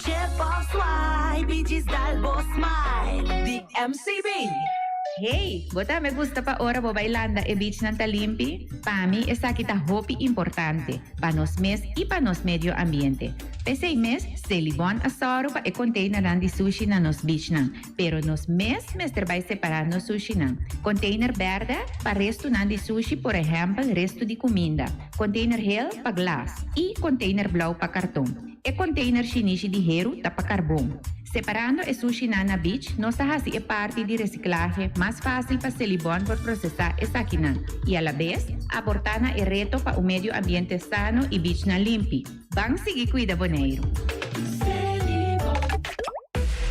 Chip of swipe y dal bo smile. Di MCB. Hey, bo tambe gusta pa ora bo bai landa e beachnan ta limpi? Pa mi esaki ta hopi importante, pa nos mes i pa nos medio ambiente. P'esei mes, Selibon a sòru pa e konteinernan di sushi na nos beachnan, pero nos mes mester bai separá nos sushinan. Konteiner bèrdè pa restunan di sushi, por ehèmpel restu di kuminda, konteiner hel pa glas i konteiner blou pa karton. E container shinishi di heru ta pa carbon. Separando e sushinan na beach, nos ta haci e parti di reciclahe mas facil pa Selibon por procesa esakinan y alabes aporta na e reto pa un medio ambiente sano y beachnan limpi. Ban sigui cuida Boneiru!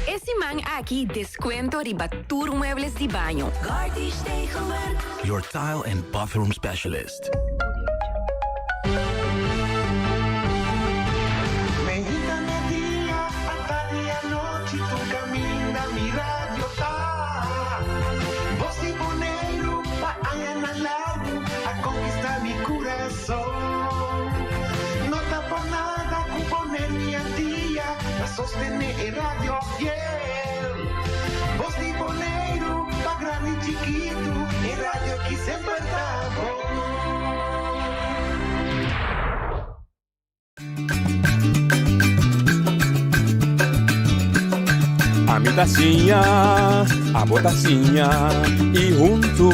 E siman aki descuento riba tur muebles di baño. Your tile and bathroom specialist. Ami ta siña, abo ta siña y huntu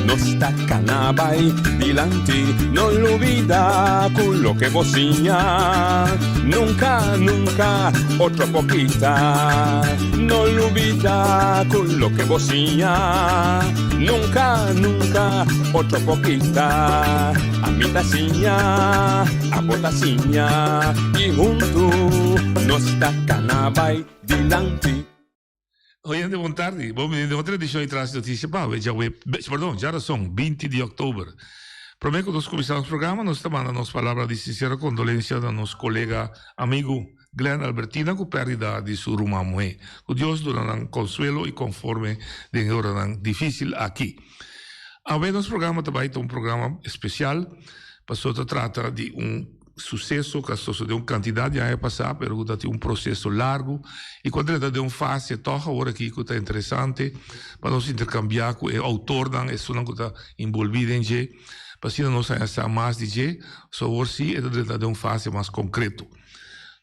nos ta cana bay dilanti. No lubida cu loke bo siña nunca, nunca otro por kita. No lubida cu loke bo siña nunca, nunca otro por kita. Ami ta siña, abo ta siña y huntu nos ta cana bay dilanti. Oyente bon tardi, bon bini den otro edicion di Tras di Noticia pa awe djawe, perdon, djarason 20 di october. Prome cu nos cuminsa nos programa nos ta manda nos palabra di sincero condolencia na nos colega, amigo Glenn Albertina cu perdida di su ruman muhe. Cu Dios duna nan consuelo y conforme den e oranan dificil aki. Awe nos programa ta bay ta un programa especial pasobra ta trata di un suceso cu a sosode un cantidad di aña pasa pero cu ta tin un proceso largo y cu a drenta den un fase toch awor aki cu ta interesante pa nos intercambia cu e autornan, esunnan cu ta envolvi den dje pa asina nos haña sa mas di dje. So awor si e ta drenta den un fase mas concreto.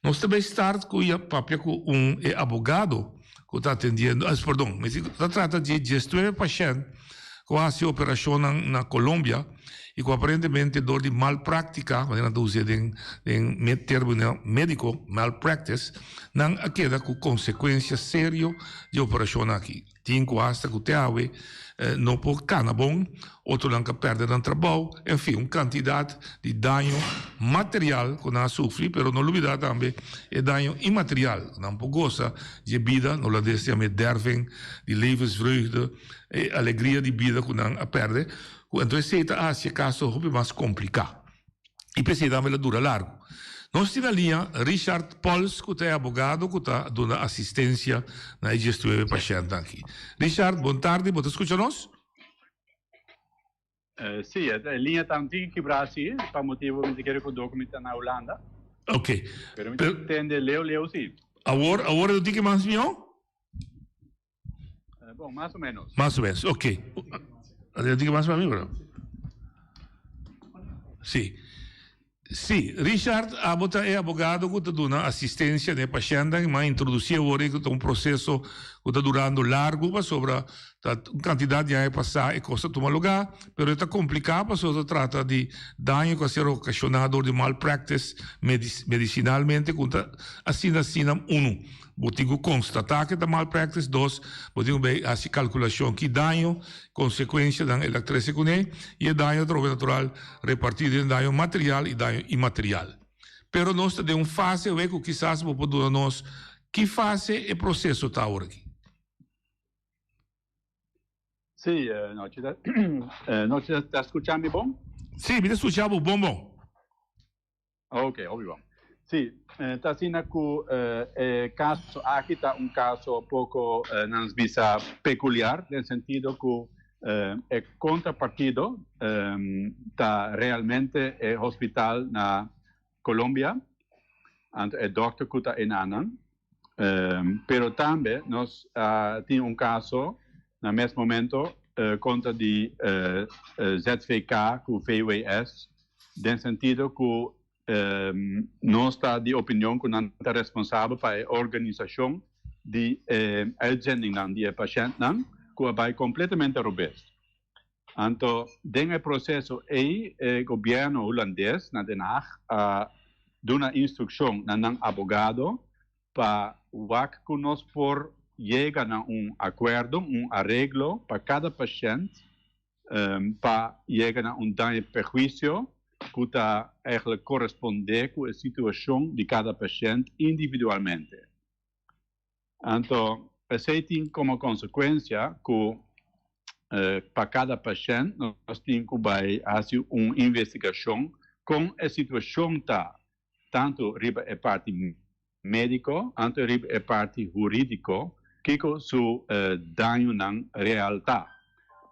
Nos ta bay start cu ya papia cu un e abogado cu ta atendiendo, perdon, mi ta trata di diesnuebe pashent cu a haci operacionnan na Colombia y cu aparentemente door di mal practica, manera nan ta usa den den termino medico, malpractice, nan a keda cu consecuencia serio di e operacionnan aki. Tin cu hasta cu te awe no por cana bon, otronan ca perde nan trabou, en fin, un cantidad di daño material cu nan a sufri, pero no lubida tambe e daño inmaterial, nan por goza dje bida, no la des yama e derving di levensvreugde, e alegria di bida cu nan a perde, cu enton esey ta haci e caso hopi mas complica. Y p'esey tambe lo dura largo. Nos tin na liña Richard Pols cu ta e abogado cu ta duna asistencia na e diesnuebe pashentnan aki. Richard, bon tardi, bo ta scucha nos? Sí, e liña ta un tiki kibrá sí, pa motibu mi ta kere ku dor ku mi ta na Hulanda. Ok. Pero mi ta tende leu leu sí. Awor, awor e ta tiki mas mihó? Bon, mas o menos. Mas o menos, ok. E tiki mas pa mi, bro. Sí. Sí, Richard, abo ta e abogado ku ta duna asistencia na e pashentnan. Mi a introduci awor ei ku ta un proceso ku ta durando largu pasobra ta un kantidat di aña pasá e kos ta tuma lugá, pero e ta kompliká pasobra ta trata di daño ku a ser okashoná dor di malpractice medisinalmente ku ta asina asina unu. Bo tin ku konstatá ke ta malpractice, dos, bo tin ku bai hasi kalkulashon ki daño, konsekuenshanan el a trese kuné, i e daño atrobe natural repartí den daño material i daño inmaterial. Pero nos ta den un fase awe ku kisas bo por duna nos ki fase e proseso ta awor aki. Sí, nochi ta nochi ta skucha mi bon? Sí, mi ta skucha bo bon bon. Ok, hopi bon. Sí, ta asina ku e kaso aki ta un kaso poko nan bisa pekuliar den sentido ku e kontrapartido ta realmente e hospital na Colombia, anto e dòkter ku ta enanan. Pero tambe nos tin un kaso. Na mes momento kontra di ZVK ku VWS den sentido ku nos ta di opinion ku nan ta responsabel pa e organisashon di e uitzendingnan di e pashèntnan ku a bai kompletamente robes. Anto den e proseso ei e gobièrnu hulandes na Den Haag a duna instrukshon na nan abogado pa wak ku nos por yega na un akuerdo, un areglo pa kada pashènt pa yega na un daño perhuisio ku ta eigenlijk korespondé ku e situashon di kada pashènt individualmente. Anto esei tin komo konsekuensia ku pa kada pashènt nos tin ku bai hasi un investigashon kon e situashon ta tantu riba e parti médiko anto riba e parti hurídiko kiko su dañonan real ta.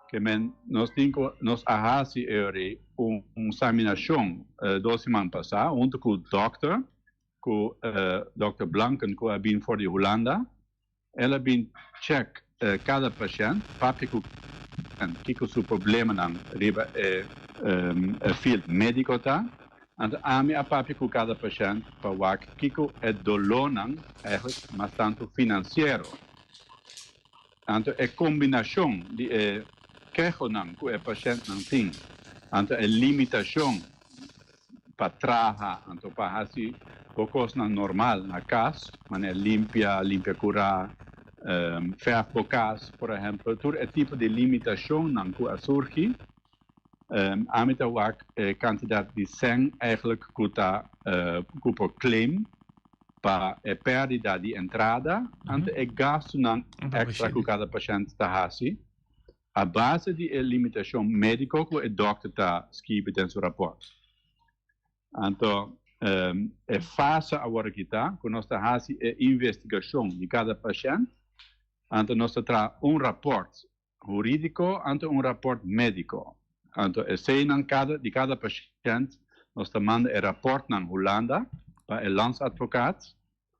Ke men nos tin ku nos a hasi eori un saminashon dos siman pasá huntu ku dòkter ku dòkter Blanken ku a bin for di Hulanda. El a bin check kada pashènt, papia ku pashènt kiko su problemanan riba e field médiko ta. Anto ami a papia ku kada pashènt pa wak kiko e dolónan eigenlijk mas tantu finansiero. Anto e kombinashon di e kehonan ku e pashèntnan tin, anto e limitashon pa traha anto pa hasi bo kosnan normal na kas, manera limpia, limpia kurá, fèrf bo kas, por ehèmpel. Tur e tipo di limitashonnan ku a surgi, ami ta wak e kantidat di sèn eigentlik ku ta ku por claim pa e pèrdida di entrada anto e gastunan èkstra ku kada pashènt ta hasi. A base di e limitashon médiko ku e dòkter ta skibi den su rapòrt. Anto e fase awor aki ta ku nos ta hasi e investigashon di kada pashènt, anto nos ta traha un rapòrt hurídiko anto un rapòrt médiko. Anto eseinan kada di kada pashènt nos ta manda e rapòrtnan Hulanda pa e landsadvokaat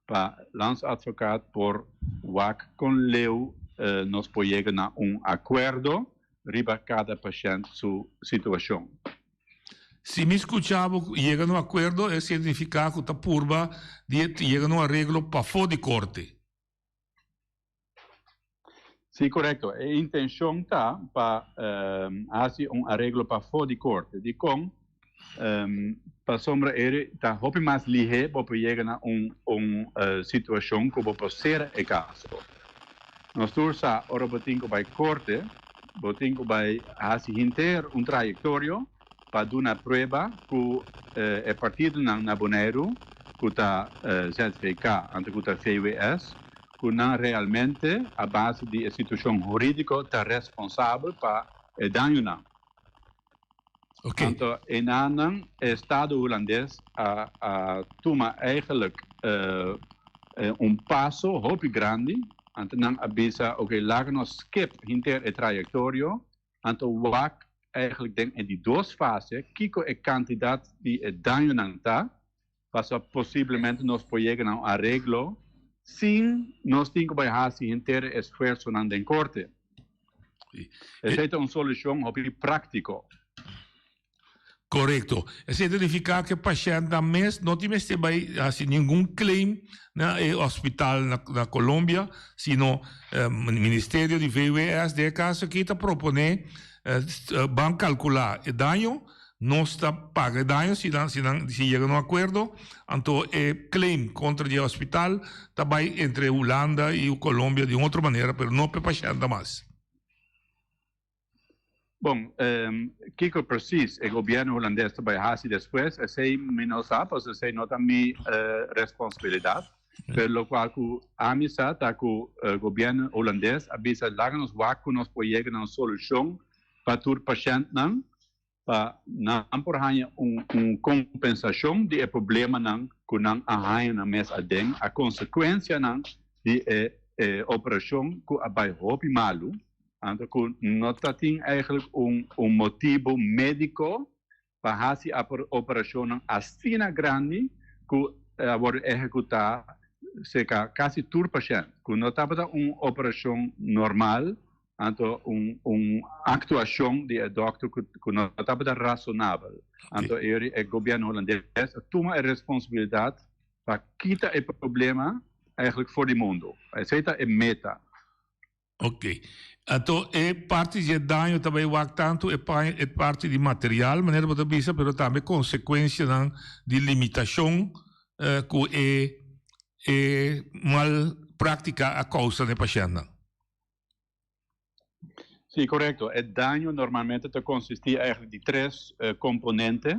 Pa landsadvocaat por wak kon leu nos por yega na un akuerdo riba kada pashènt su situashon. Si mi skucha bo yega na un akuerdo e signifiká ku ta purba di yega na un areglo pafó di korte. Sí, korekto. E intenshon ta pa hasi un areglo pafó di korte. Dikon? Pasobra e ta hopi mas lihé bo por yega na un un situashon ku bo por sera e kaso. Nos tur sa ora bo tin ku bai korte, bo tin ku bai hasi henter un trayektorio pa duna prueba ku e partidonan na Boneiru ku ta ZVK anto ku ta VWS ku nan realmente a base di e situashon hurídiko ta responsabel pa e dañonan. Anto enanan e Estado Hulandes a a tuma eigenlijk un paso hopi grandi, anto nan a bisa oke laga nos skip hinter e trayektorio anto wak eigenlijk den e di dos fase kiko e kantidat di e dañonan ta, pasobra posiblemente nos por yega na un areglo sin nos tin ku bai hasi henter e esfuersonan den korte. Esei ta un solushon hopi práktiko. Korekto. Esei ta nifiká ku e pashèntnan mes no tin mester bai hasi ningun claim na e hospital na Colombia, sino Ministerio di VWS den e kaso aki ta proponé ban kalkulá e daño, nos ta paga e daño si nan si nan si yega na un akuerdo, anto e claim kontra di e hospital ta bai entre Hulanda i Colombia di un otro manera, pero no pa e pashèntnan mas. Bon, kiko precies e gobierno Hulandes ta bay haci despues, esey mi no sa, pasobra esey no ta mi responsabilidad. Pero locual cu ami sa ta cu gobierno Hulandes a bisa laga nos wak cu nos por yega na un solucion pa tur pashentnan, pa nan por haña un compensacion di e problemanan cu nan a haña nan mes aden, a consecuencianan di e operacion cu a bay hopi malu. Anto ku no ta tin eigenlijk un un motibu médiko pa hasi operashonnan asina grandi ku a wòrdu ehekutá serka kasi tur pashènt, ku no tabata un operashon normal. Anto un un aktuashon di e dòkter ku ku no tabata rasonabel. Anto e e gobièrnu hulandes a tuma e responsabilidat pa kita e problema eigenlijk for di mundu. Esei ta e meta. Ok. Anto e parti di e daño ta bai wak tantu e pa e parti di material manera bo ta bisa pero tambe konsekuensianan di limitashon ku e e mal práktika a kousa na e pashèntnan. Sí, korekto. E daño normalmente ta konsistí eigenlijk di tres komponente.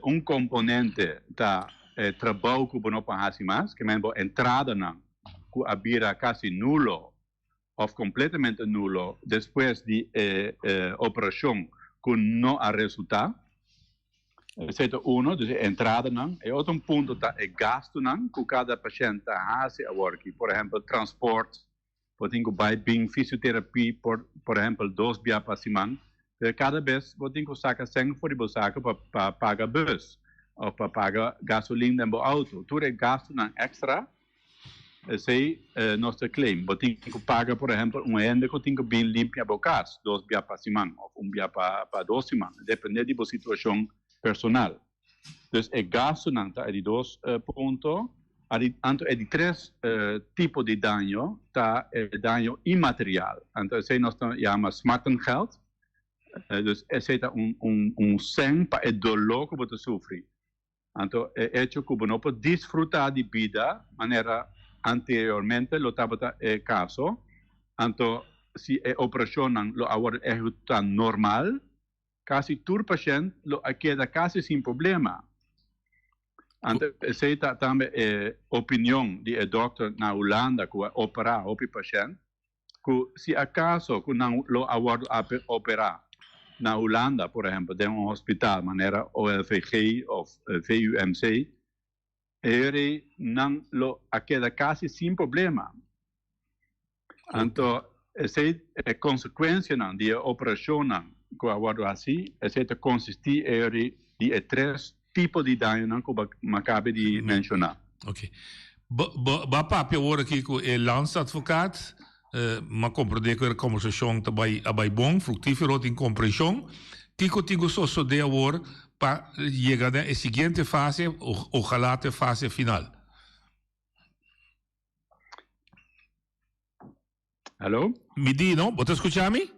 Un komponente ta e trabou ku bo no por hasi mas, ke men bo entradanan ku a bira kasi nulo òf kompletamente nulo despues di e operashon ku no a resultá. Esei ta uno, dus e entradanan. E otro punto ta e gastunan ku kada pashènt ta hasi awor aki. Por ehèmpel, transpòrt, bo tin ku bai bin fisioterapia por por ehèmpel dos bia pa siman. Pero kada bes bo tin ku saka sèn for di bo saka pa pa paga bus òf pa paga gasolin den bo outo. Tur e gastunan èkstra Esei nos ta claim. Bo tin ku paga por ehempel un hende ku tin ku bin limpia bo kas dos bia pa siman òf un bia pa dos siman, depende di bo situashon personal. Dus e gastunan ta e di dos punto. Anto e di tres tipo di daño ta e daño inmaterial. Anto esei nos ta yama smartengeld. Dus esei ta un sèn pa e doló ku bo ta sufri. Anto e echo ku bo no por disfrutá di bida manera anteriormente lo tabata e kaso, anto si e operashonnan lo a wòrdu ehekutá normal, kasi tur pashènt lo a keda kasi sin problema. Anto esei ta tambe e opinion di e dòkter na Hulanda ku a operá hopi pashènt, ku si akaso ku nan lo a wòrdu operá na Hulanda, por ehèmpel den un hospital manera OLVG òf VUMC, e nan lo a keda kasi sin problema. Anto esei e konsekuensianan di e operashonnan ku a wòrdu hasí, esei ta konsistí e di e tres tipo di dañonan ku bo a kabe di menshoná. Ok. Bo, bo, bo a papia awor aki ku e landsadvocaat. M'a komprendé ku e kombersashon ta bai, a bai bon, fruktífero, tin komprenshon. Kiko tin ku sosodé awor pa yega na e siguiente fase, ojalá te fase final? Hallo? Mi di, no? Bo ta skucha mi?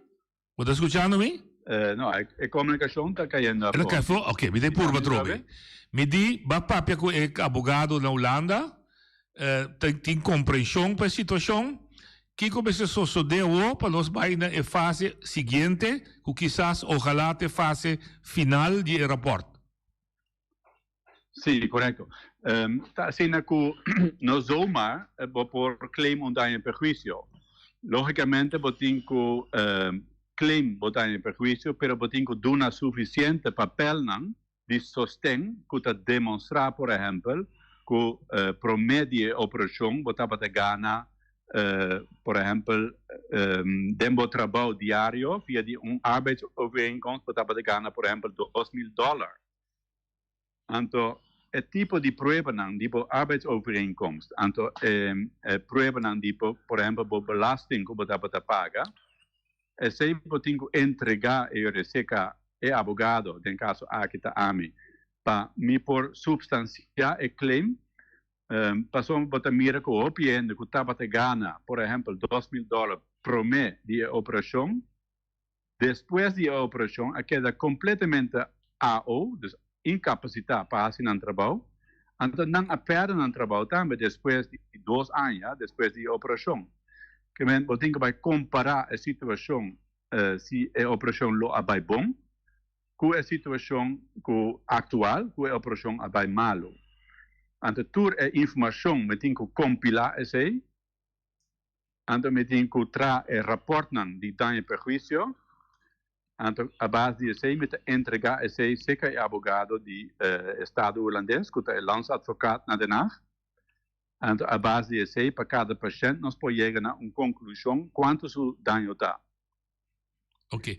Bo ta skuchando mi? No, e komunikashon ta kayendo afó. Ta afó? Ok, mi ta purba atrobe. Mi di, bo a papia ku e abogado na Hulanda, tin komprenshon pa e situashon. Kiko mester sosodé awor pa nos bai na e fase siguiente, ku kisas ojalá ta e fase final di e rapòrt? Sí, korekto. Ta asina ku no zomaar bo por claim un daño en perhuisio. Lógikamente bo tin ku claim bo daño en perhuisio, pero bo tin ku duna sufisiente papelnan di sosten ku ta demonstrá, por ehèmpel, ku promé di e operashon bo tabata gana, por ehèmpel, den bo trabou diario via di un arbeidsovereenkomst bo tabata gana, por ehèmpel, 2000 dòler. Anto e tipo di pruebanan di bo arbeidsovereenkomst, anto e pruebanan di bo, por ehempel, bo belasting ku bo tabata paga, esei bo tin ku entregá e RCK, e abogado, den kaso aki ta ami, pa mi por supstansiá e claim. Pasobra bo ta mira ku hopi hende ku tabata gana, por ehempel, 2000 dòler promé di e operashon, Despues di e operashon a keda kompletamente AO, dus inkapasitá pa hasi nan trabou. Anto nan a pèrdè nan trabou tambe despues di dos aña despues di e operashon. Ke men bo tin ku bai kompará e situashon si e operashon lo a bai bon ku e situashon ku aktual ku e operashon a bai malu. Anto tur e informashon mi tin ku kompilá esei. Anto mi tin ku traha e rapòrtnan di daño i perhuisio. Anto a base di esei mi ta entregá esei serka e abogado di estado hulandes ku ta e landsadvocaat na Den Haag. Anto a base di esei pa kada pashènt nos por yega na un konklushon kuantu su daño ta.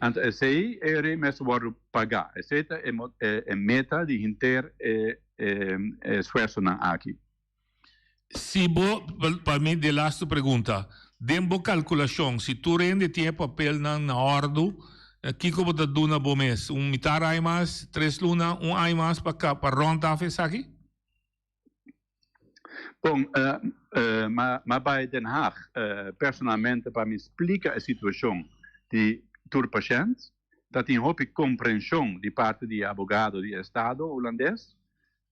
Anto esei e rei mester wòrdu pagá. Esei ta e meta di henter e esfuersonan aki. Si bo, pa mi di lastu pregunta. Den bo kalkulashon, si tur hende tin e papelnan na òrdu, kiko bo ta duna bo mes? Un mitar aña mas, tres luna, un aña mas pa pa rònt af esaki? Bon, m'a bai Den Haag personalmente pa mi splika e situashon di tur pashènt. Ta tin hopi komprenshon di parti di e abogado di estado hulandes,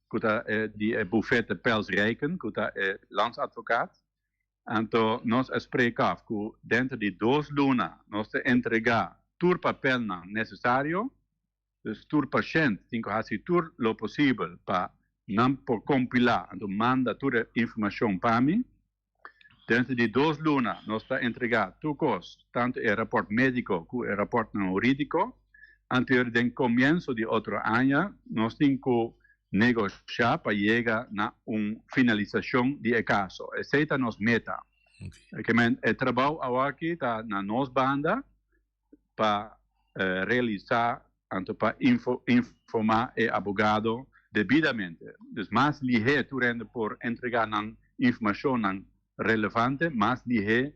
ku ta di e bufete Pels Rijken, ku ta e landsadvocaat. Anto nos a spreek af ku denter di dos luna nos ta entregá tur papelnan nesesario. Dus tur pashènt tin ku hasi tur lo posibel pa nan por kompilá anto manda tur e informashon pa mi. Denter di dos luna nos ta entregá tur kos, tantu e rapòrt médiko ku e rapòrtnan hurídiko. Anto den komienso di otro aña nos tin ku negoshá pa yega na un finalisashon di e kaso. Esei ta nos meta. Ke men e trabou awaki ta na nos banda pa realisá anto pa informá e abogado debidamente. Dus mas lihé tur hende por entregá nan informashonnan relevante, mas lihé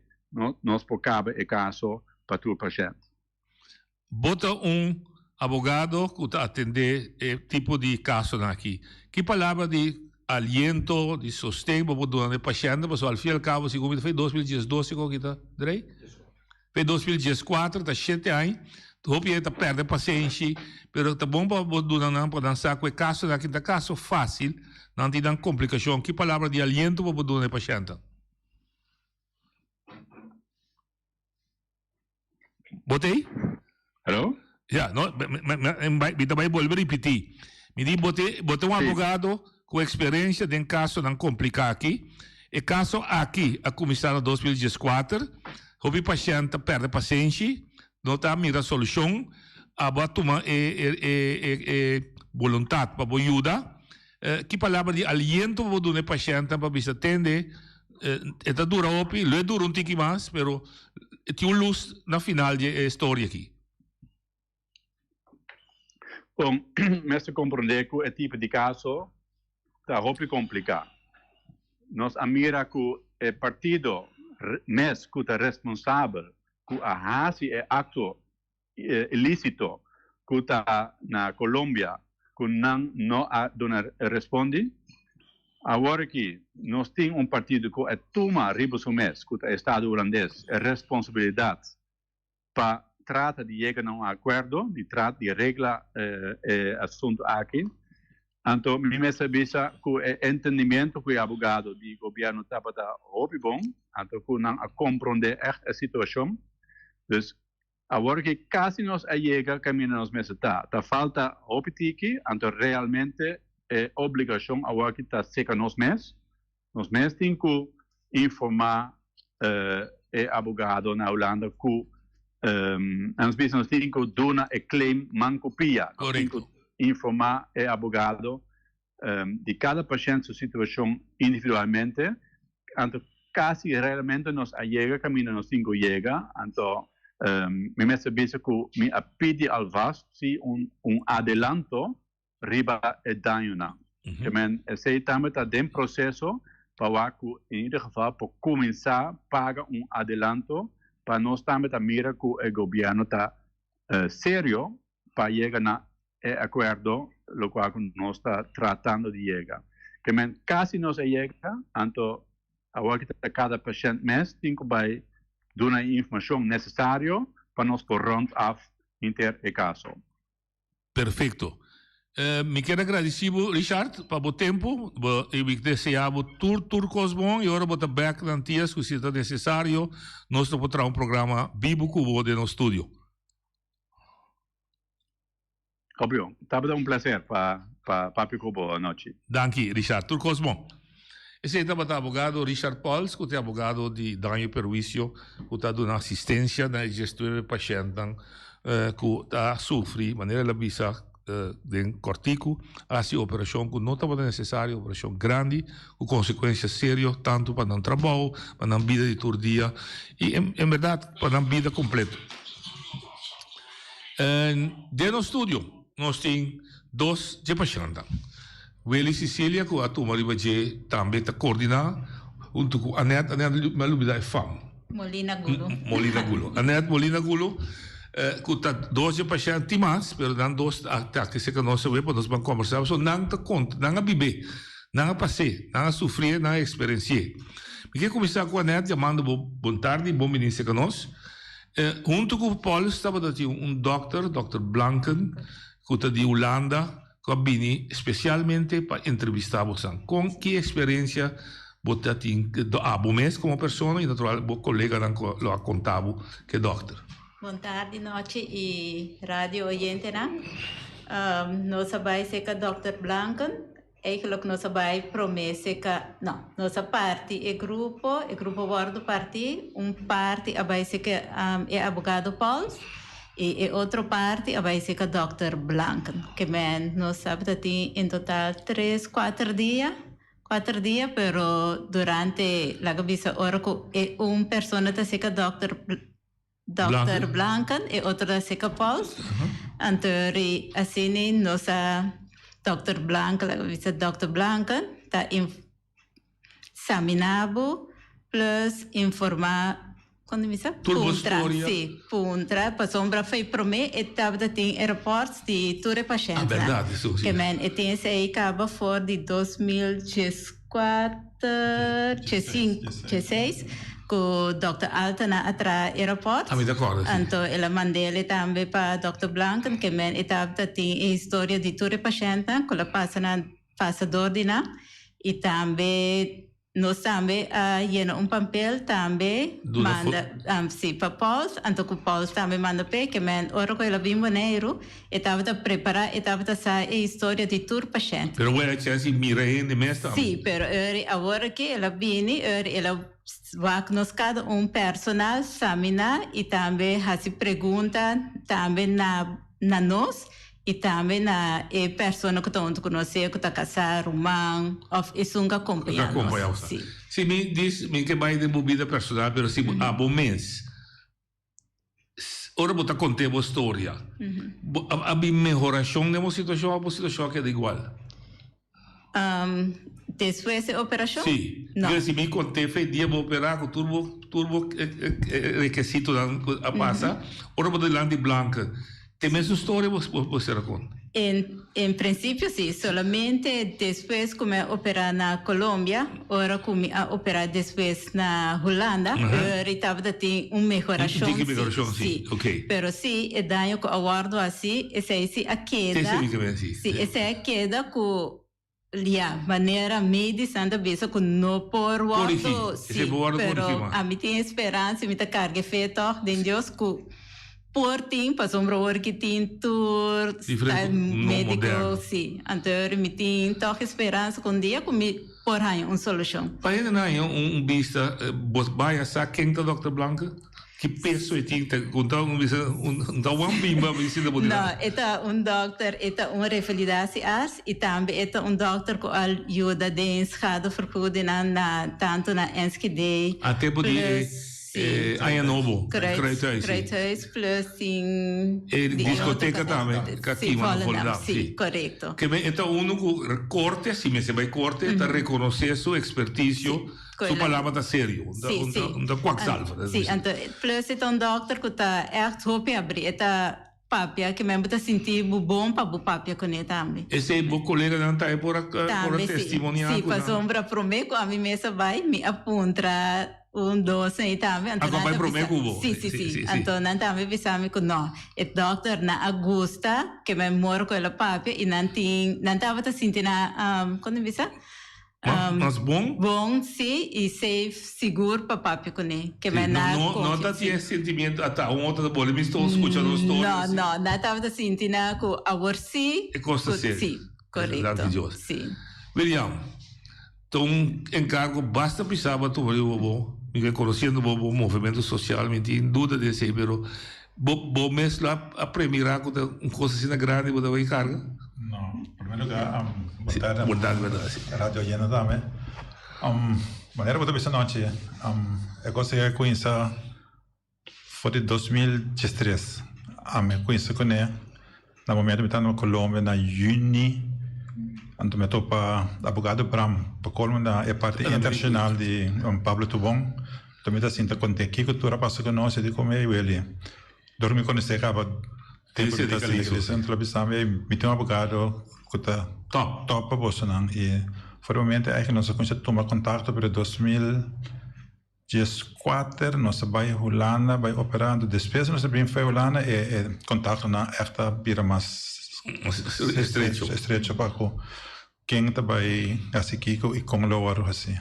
nos por kaba e kaso pa tur pashènt. Bo ta un abogado ku ta atendé e tipo di kasonan aki. Ki palabra di aliento, di sosten bo por duna na e pashèntnan? Pasobra al fin i al kabo, segun mi ta fei 2012 ku aki ta drei? Fei 2014, ta shete aña. Hopi hende ta pèrdè pasenshi, pero ta bon pa bo duna nan pa nan sa ku e kasonan aki no ta kaso fásil, nan tin nan komplikashon. Ki palabra di aliento bo por duna na e pashèntnan? Bo t'ei? Hello? Ja, no, mi ta bai bolbe ripití. Mi di bo te, bo ta un abogado ku eksperensia den kasonan kompliká aki. E kaso aki a kuminsá na 2014. Hopi pashènt ta pèrdè pasenshi, no ta mira solushon. Abo a tuma e e e e e boluntat pa bo yuda. Ki palabra di aliento bo por duna e pashèntnan pa bisa tende e ta dura hopi, lo e dura un tiki mas, pero tin un lus na final di e storia aki. Bon, mester komprondé ku e tipo di kaso ta hopi kompliká. Nos a mira ku e partido mes ku ta responsabel ku a hasi e akto ilícito cu ta na Colombia cu nan no a duna respondi. Awor aki nos tin un partido cu a tuma riba su mes, cu ta Estado Hulandes, e responsabilidad pa trata di yega na un acuerdo, di trata di regla e asunto aki. Anto mi mester bisa cu e entendimiento cu e abogado di gobierno tabata hopi bon, anto cu nan a compronde echt e situacion. Dus Awor ki kasi nos a yega kaminda nos mester ta, ta falta hopi tiki, anto realmente e obligashon awor ki ta seka nos mes. Nos mes tin ku informá e abogado na Hulanda ku nos bisa nos tin ku duna e claim man ku pia. Nos tin ku informá e abogado di kada pashènt su situashon individualmente, anto kasi realmente nos a yega kaminda nos tin ku yega, anto mi mester bisa ku mi a pidi alvast si un un adelanto riba e dañonan. Ke men esei tambe ta den proseso pa wak ku en ieder geval por kuminsá paga un adelanto pa nos tambe ta mira ku e gobièrnu ta serio pa yega na e akuerdo lokual ku nos ta tratando di yega. Ke men kasi nos a yega, anto awor ki ta kada pashènt mes tin ku bai duna e informashon nesesario pa nos por rònt af henter e kaso. Perfekto. Mi kier a gradisí bo Richard pa bo tempu bo i mi deseá bo tur tur kos bon i ora bo ta bèk na Antias ku si ta nesesario nos lo por traha un programa bibu ku bo den nos studio. Obvio, tabata un placer pa pa papia cu bo anochi. Danki Richard, tur cos bon. Esey tabata abogado Richard Pols cu ta e abogado di daño y perhuicio cu ta duna asistencia na e diesnuebe pashentnan cu ta sufri, manera el a bisa den cortico, a haci operacion cu no tabata necesario, operacion grandi cu consecuencia serio tanto pa nan trabao, pa nan bida di tur dia y en berdad pa nan bida completo. Den nos studio nos tin dos dje pashèntnan. Willy Cicilia ku a tuma riba dje tambe ta koordiná huntu ku Annette. Annette mi a lubidá e fam. Molina Gulo. Molina Gulo. Annette Molina Gulo, ku ta dos dje pashènt, tin mas, pero nan dos ta aki serka nos awe pa nos ban kòmbersá. Pasobra nan ta konta, nan a bib'é, nan a pas'é, nan a sufrié, nan a eksperensi'é. Mi ke kuminsá ku Annette yamando bo bon tardi, bon bini serka nos. Huntu ku Paulus tabata tin un dòkter, dòkter Blanken, ku ta di Hulanda, ku a bini spesialmente pa entrevistá bosan. Kon ki eksperensia bo ta tin abo mes komo persona i natural bo koleganan ku lo a konta bo ku e dòkter? Bon tardi, nochi i radio oyentenan. Nos a bai serka dòkter Blanken. Eigenlijk nos a bai promé serka, no, nos a parti e grupo, e grupo wòrdu partí, un parti a bai serka e abogado Pauls i e otro parti a bai serka dòkter Blanken. Ke men nos tabata tin en total tres, kuater dia, kuater dia, pero durante, laga bisa ora ku e un persona ta serka dòkter Dòkter Blanken e otro ta Seka Pauls. Anto ri asina nos a Dòkter Blanken, laga bisa Dòkter Blanken ta examiná bo plus informá, kon ta bisa? Tur bo Puntra, storia. si, puntra pasobra fei promé e tabata tin e rapòrt di tur e Ah, pashèntnan. bèrdat, eso si. Ke men e tin esei kaba for di 2014, 15, 16, Ku Dòkter Altena a traha e rapòrt. A mi ta kòrda, si. Anto el a mand'el tambe pa Dòkter Blanken, ke men e tabata tin e historia di tur e pashèntnan ku lo pasa nan pasa dor di nan. I tambe nos tambe a yena un pampel tambe Duna fo. manda, si, pa Pauls. Anto ku Pauls tambe manda p'e, ke men ora ku el a bin Boneiru e tabata prepará, e tabata sa e historia di tur pashènt. Pero bo a chèns di mira hende mes tambe. Si, pero ora awor aki el a bini, ora el a Wak nos kada un personal saminá i tambe hasi pregunta tambe na na nos i tambe na e persona ku ta huntu ku nos, sea ku ta kasá, ruman òf esun ku a kompañá nos. Si. Si mi dis mi ke bai den bo bida personal pero si abo mes ora bo ta kont'é bo storia bo a bin mehorashon den bo situashon òf bo situashon a keda igual? Despues di operashon? Sí. No. Si mi kont'é fe dia bo operá ku tur bo tur bo rekesitonan ku a pasa, ora bo ta dilanti Blanca, Te mesun storia bo bo ser a konta? En en principio si, solamente despues cu mi a opera na Colombia, ora cu mi a opera despues na Hulanda, ori tabata tin un mehoracion Un tiki mehoracion si, ok. Pero si e daño cu a wordo haci, esey si a keda, Esey mi ke men si. si esey a keda cu Ya, manera medisan ta bisa cu no por Corrigi. wordo, Esey sí, por wordo pero corrigi mas. ami tin esperanza y mi ta carga e fe toch den Dios cu por tin, pasobra awor ki tin tur Diferente style no medico, moderno. sí, anto mi tin toch esperanza cu un dia cu mi por haña un solucion. Pa hende nan haña un bista, bo bay a sa ken ta Dòkter Blanca? Ki peso e tin? Ta conta un bisa un ta wan bimba mi sinta bo No, dilanti. e ta un dokter, e ta un revalidatiearts y tambe e ta un dokter cu al yuda den schadevergoedingnan na tanto na Enschede A tempo di e plus si e Aña Nobo, Kruid Kruidhuis, si. Kruidhuis plus tin E di e otro discoteca tambe si Kakima na Volendam, Volendam, si, si. corecto. Ke men e ta uno cu corte, si mester bay corte, ta reconoce su experticio. Su palabra ta serio, un ta un ta kwaksalver. Sí, anto plus e ta un dokter ku ta ègt hopi abrí, e ta papia ke men bo ta sinti bo bon pa bo papia kuné tambe. Esei bo koleganan ta e por a por a testimoniá Sí, ku nan. pasobra promé ku ami mes a bai mi a puntra un dos ei tambe, anto A nan bai ta promé bisa ku bo. Sí, sí, sí, anto nan tambe bisa mi ku no, e dokternan a gusta ke men mor ku el a papia i nan tin nan tabata sinti nan kon ta bisa? Mas bon? Bon, sí, i safe, sigur pa papia kuné. Ke men No, na no, no konfia, ta sí. tin e sentimiento, ata un otro ta boli mi sto skucha nos storia No, así. no, na tabata sinti na ku awor sí. E kos ta ku serio. Sí, Danki korekto, Dios. sí. Miriam, ta un enkargo basta pisá pa tuma riba bo, mi ke konosiendo bo, bo movimento sosial, mi tin duda di esei, pero bo, bo mes lo a premirá ku ta un kos asina grandi bo ta bai karga? No, primer lugar, um, boa tarde. Boa tarde, boa tarde. Radio oyente tambe. Um, manera bo ta bisa nochi, um, e cosa a cuminsa for di 2013. Ami a cuminsa cune na momento mi ta na Colombia na juni, anto mi a topa abogado Bram pa colmo na e parte internacional di um, Pablo Tobon. Anto mi ta sinta kont'é kiko tur a pasa ku nos, e di ku mi, Ey Willy, dor mi konosé kaba tempu mi ta sigui iglesia, anto el a bisa mi, Ey, mi tin un abogado ku ta top pa bosonan. I for di momento ei nos a kuminsá tuma kontakto, pero 2014 nos a bai Hulanda bai operá, anto despues nos a bin for Hulanda e e kontaktonan ègt a bira mas Estrecho. estrecho pa ku Ken ta bai hasi kiko i kon lo wòrdu hasi?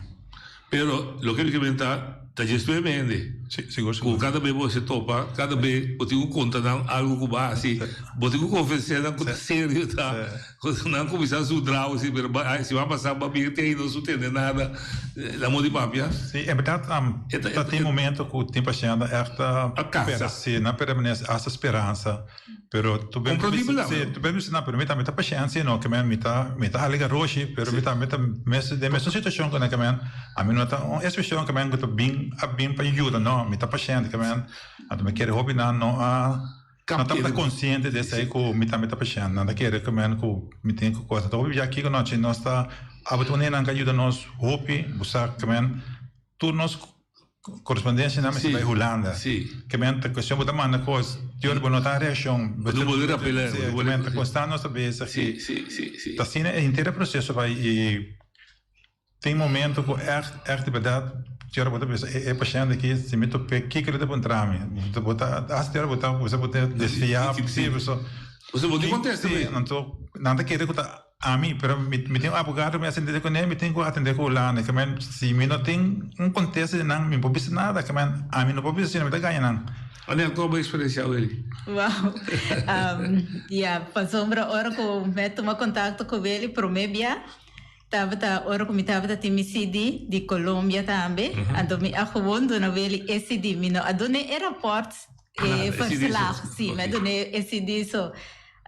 Pero loke mi ke menta ta djes nuebe hende. Si, sigur, sigur. Ku kada be bo se topa, kada be bo tin ku konta nan algu ku bo a hasi, bo tin ku konvensé nan ku ta serio ta, ku nan kuminsá zundra bo si, pero ba si bo a pasa bo a bira te ei no su tende nada, nan mo di papia. Si, en bèrdat ta tin momento ku tin pashènt ègt ta pèrdè, si, nan pèrdè hasta speransa. Pero tu ben Comprendibel sí, tu ben bisa, no, pero mi tambe ta paciencia, no, ke men mi ta mi ta hala garoshi, pero mi tambe ta mes den mesun situacion ku nan ke men a mi no ta un excepcion ke men ku ta bin a bin pa yuda, no, mi ta paciente ke men anto mi kere hopi nan no a no tabata consciente di esei ku mi tambe ta paciente, nan ta kere ke men ku mi tin ku cosa. Anto hopi bia kiko nochi nos ta abri un hendenan ku a yuda nos hopi, bo sa ke men tur nos Korespondensia nan mester bai Hulanda. Ke men ta kuestion bo ta manda kos, di ora bo no ta reakshon. Bo no bolbe rapela. Si, ke men ta konstant nos ta bezig. Ta asina e henter e proseso bai i tin momento ku ègt, ègt di bèrdat di ora bo ta bisa e pashènt aki si mi top'é kiko lo ta puntra mi? Bo ta hasta di ora bo ta kuminsá bo ta desviá. Si, bo tin kontesta. Si, anto nan ta kere ku ta. Ami, pero mi mi tin un abogado mi a sent'e kuné, mi tin ku atendé ku Hulanda. Ke men si mi no tin un kontesta di nan, mi no por bisa nada. Ke men ami no por bisa si no mi ta gaña nan. Wanneer kon bo eksperensiá Willy? Wow. Ya, pasobra ora ku mi a tuma kontakto ku Willy promé bia, tabata ora ku mi tabata tin mi CD di Colombia tambe. Anto mi a gewoon duna Willy e CD. Mi no a dun'é e rapòrt, e verslag. Sí, mi a dun'é e CD so.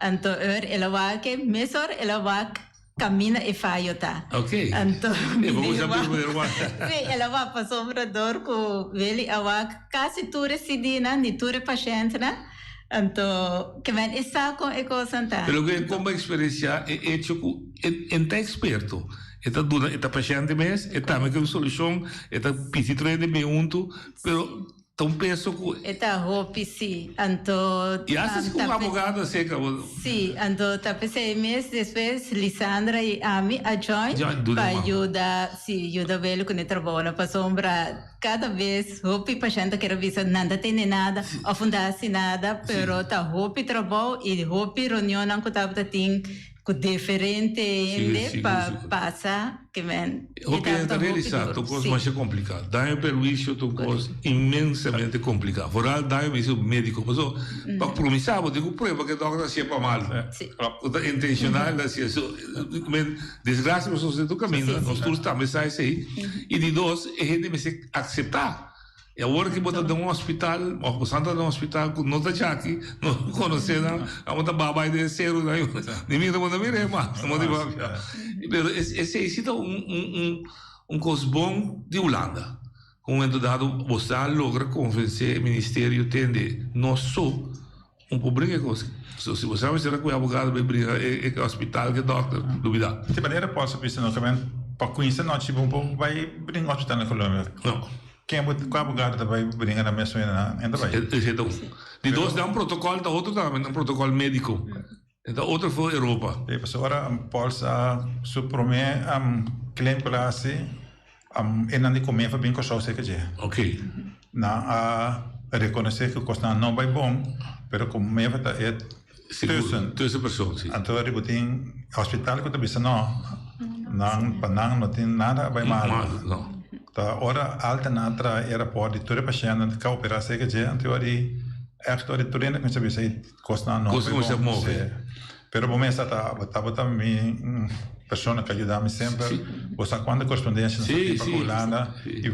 Anto eur el a wak e, mesor el a wak camina e fayo ta. Ok. Anto E bo usa p'e poder wak. Sí, el a wak pasobra dor cu Willy a wak casi tur e CD-nan di tur e pashentnan. Anto ke men e sa con e cosnan ta. Pero loke con bo experiencia e hecho cu e e ta experto, e ta duna e ta pashente mes, e tambe ke un solucion, e ta piti tur hende bin hunto, pero Ta un peso ku. E ta hopi si, anto. I asta si ku un abogado a seka bo. Si, anto ta p'esei mes despues Lisandra i ami a join pa yuda, si, yuda Welo ku ne trabounan pasobra kada bes hopi pashènt ta kere bisa nan ta tene nada òf un ta hasi nada, pero ta hopi trabou i hopi reunionnan ku tabata tin Cu diferente hende pa pasa ke men e Hopi hende ta tabata hopi realisa duro. ta un cos Sí. masha complica. Daño perhuicio ta un cos inmensamente complica. Vooral daño mester un medico. Paso pa promisa bo tin cu prueba cu e dokter a hacié pa mal. Sí. Cu ta intencional el a hacié. So, men desgracia por sosode tur caminda. Nos tur tambe sa esey. Y di dos, e hende mester acepta. E awor ki bo ta den un hospital, of bo san ta den un hospital ku no ta djaki, no konosé nan, abo ta babai den e seru nan, ni mira bo no mira e mas, no di papia. Pero esei si ta un un un un kos bon di Hulanda. Ku un momento dado bo sa logra konvensé e ministerio tende no so un por bringa e kos. So si bo sa mester ku e abogado bai bringa e hospital ku e dòkter, lubida. Di manera por sa bisa no ke men pa kuinsa nochi bo por bai bringa hospital na Colombia. No. Ken bo ku abogado ta bai bringa na mes manera nan ta bai. Esei ta un. Di dos nan protocol ta otro tambe, nan protocol medico. E ta otro for Europa. E pasobra ora Paul sa su prome claim ku el a hasi, e nan di kume fa bin Kòrsou serka dje. Ok. Nan a rekonosé ku kosnan no bai bon, pero ku Meva ta e tussen. Tussen persoon, si. Anto riba tin hospital ku ta bisa no, nan pa nan no tin nada a bai malu. Malu, no. Ta ora alta nan a traha e rapòrt di tur e pashèntnan ku a operá serka dje, anto ora di ègt ora di tur hende kuminsá bisa ei Kosnan no Kos kuminsá move. Pero bo mester ta bo tabata mi persona ku a yuda mi semper. Bo sa kuantu korespondensia nos a tin pa ku Hulanda. I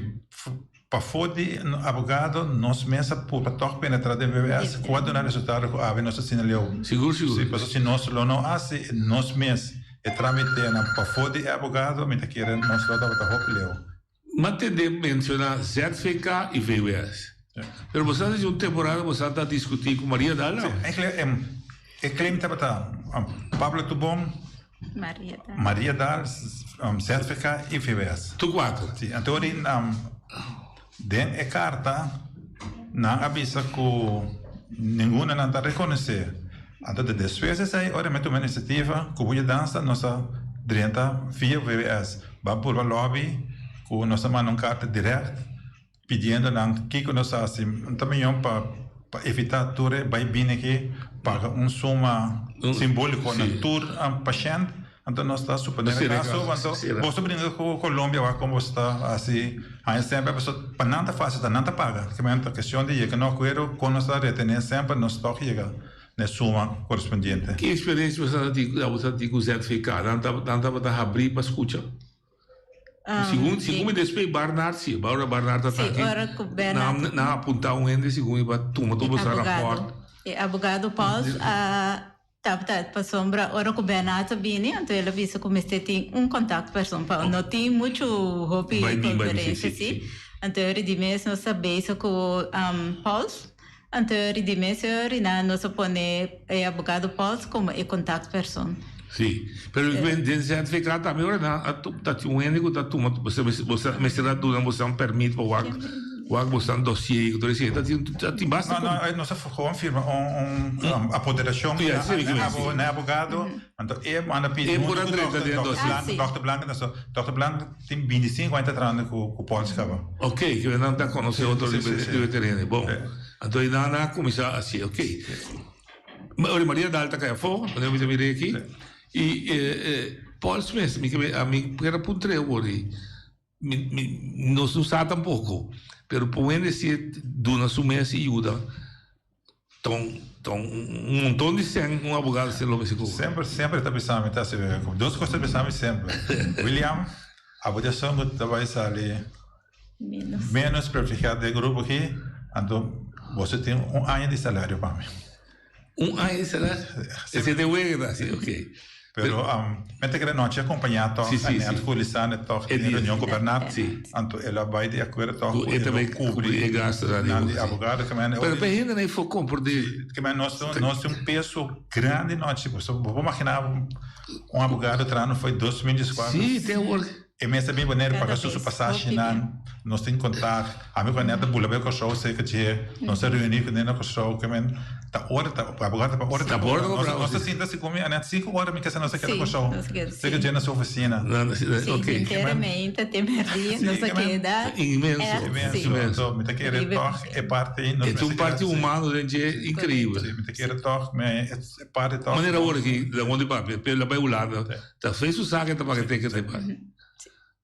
pafó di abogado nos mes a purba tòg penetrá den VWS ku a duna resultado ku awe nos ta asina leu. Sigur sigur. Si, pasobra si nos lo no hasi nos mes e tramitenan pafó di e abogado mi ta kere nos lo tabata hopi leu. M'a tende menciona ZVK y VWS. Pero bo sa si un temporada bo sa ta discuti cu Maria Daal Sí, eigenlijk e claim tabata Pablo Tubon, Maria Daal. Maria Daal, ZVK y VWS. Tur cuatro. Sí, anto ori. Den e karta nan a bisa ku ningun nan ta rekonosé. Anto de despues esei ora mi a tuma inisiativa ku bo yudansa nos a drenta via VWS. Ban purba lobby ku nos a manda un karta dirèkt pidiendo nan kiko nos a hasi. Ta mihó pa pa evitá tur e bai bini aki paga un suma simbóliko na tur pashènt. Anto nos ta suponé e kaso, anto boso bringa ku Colombia wak kon boso ta hasi haña semper pasobra pa nan ta fásil ta nan ta paga. Kimente ta kestion di yega na un akuerdo kon nos ta retené semper nos tòg yega na e suma korespondiente. Ki eksperensia boso ta tin boso ta tin ku ZVK? Nan nan tabata habrí pa skucha? Segun segun mi despues Barnard si, ora Barnard ta Sí, aki ora ku Bernard nan nan a apuntá un hende segun i pa tuma tur E boso abogado, rapòrt. e abogado Pauls a Tabata pasobra ora ku Bernard a bini, anto el a bisa ku mester tin un kontaktperson pa no tin muchu hopi Bai bin, bai bin, sí, konferensia sí, si. sí. Anto ori di mes nos a bezig ku Pauls, anto ori di mes ori nan nos a pone e abogado Pauls komo e kontaktperson. Sí, pero den ZVK tambe ora nan a ta tin un hende ku ta tuma bo mester a duna boso nan permit pa wak wak boso nan dossier ku tur esei ta tin ta tin basta No, no, nos a gewoon firma un un apoderashon Ja, sí, sí, na sí. na e abogado, anto e manda pidi E por hunto a ku drenta dokter den dokter dossier. Blank, dokter Blank, anto dokter Blank tin bintisinko aña ta trahando ku ku Pols kaba. Ok, ke nan ta konosé otro Sí, sí, sí. riba e tereno. Bon, anto e nan a kuminsá hasi, ok. Ora Maria Dal ta kai afó, manera mi ta mira aki, i Paul Smith, mi ke ami kier a puntra e awor ei, mi mi nos no sa tampoko, pero por hende si e duna su mes i yuda, ta un ta un monton di sèn un abogado asina lo mester kobra. Semper semper e ta bisa mi ta hasi dos kos ta bisa mi semper, William, abo ta esun ku ta bai sali Menos privilegiado den grupo aki, anto boso tin un aña di salario pa mi. Un aña di salario? Esei ta wega ta hasi, ok. Pero mi ta kere nochi acompaña toch Annette cu Lisanne toch den reunion cu Bernard, anto el a bay di acuerdo toch cu e lo cubri e gastonan di abogado. Pero pa e hendenan ei for comprende. Kimen nos tin un peso grandi nochi, bo por imagina un abogado trahando for 2014. Si, te awor. E mes ta bin Boneiru paga su su pasashinan, nos tin kontak. Ami ku Anette bula bai Kòrsou serka dje, nos ta reuní kuné na Kòrsou, ke men ta ora ta abogado ta pa ora ta kobra. Nos ta sinta si ku mi Anette sinku ora mi kese nos ta keda Kòrsou serka dje na su ofisina. Sí, henter meinta te mèrdia nos a keda. Inmenso, inmenso. Mi ta kere tòg e parti ei nos E ta un parti humano den dje inkreibel. Sí, mi ta kere tòg e parti tòg. Manera awor aki, lagun di papia, pero la bai Hulanda. Ta fe su sangre ta paga teken ta bai.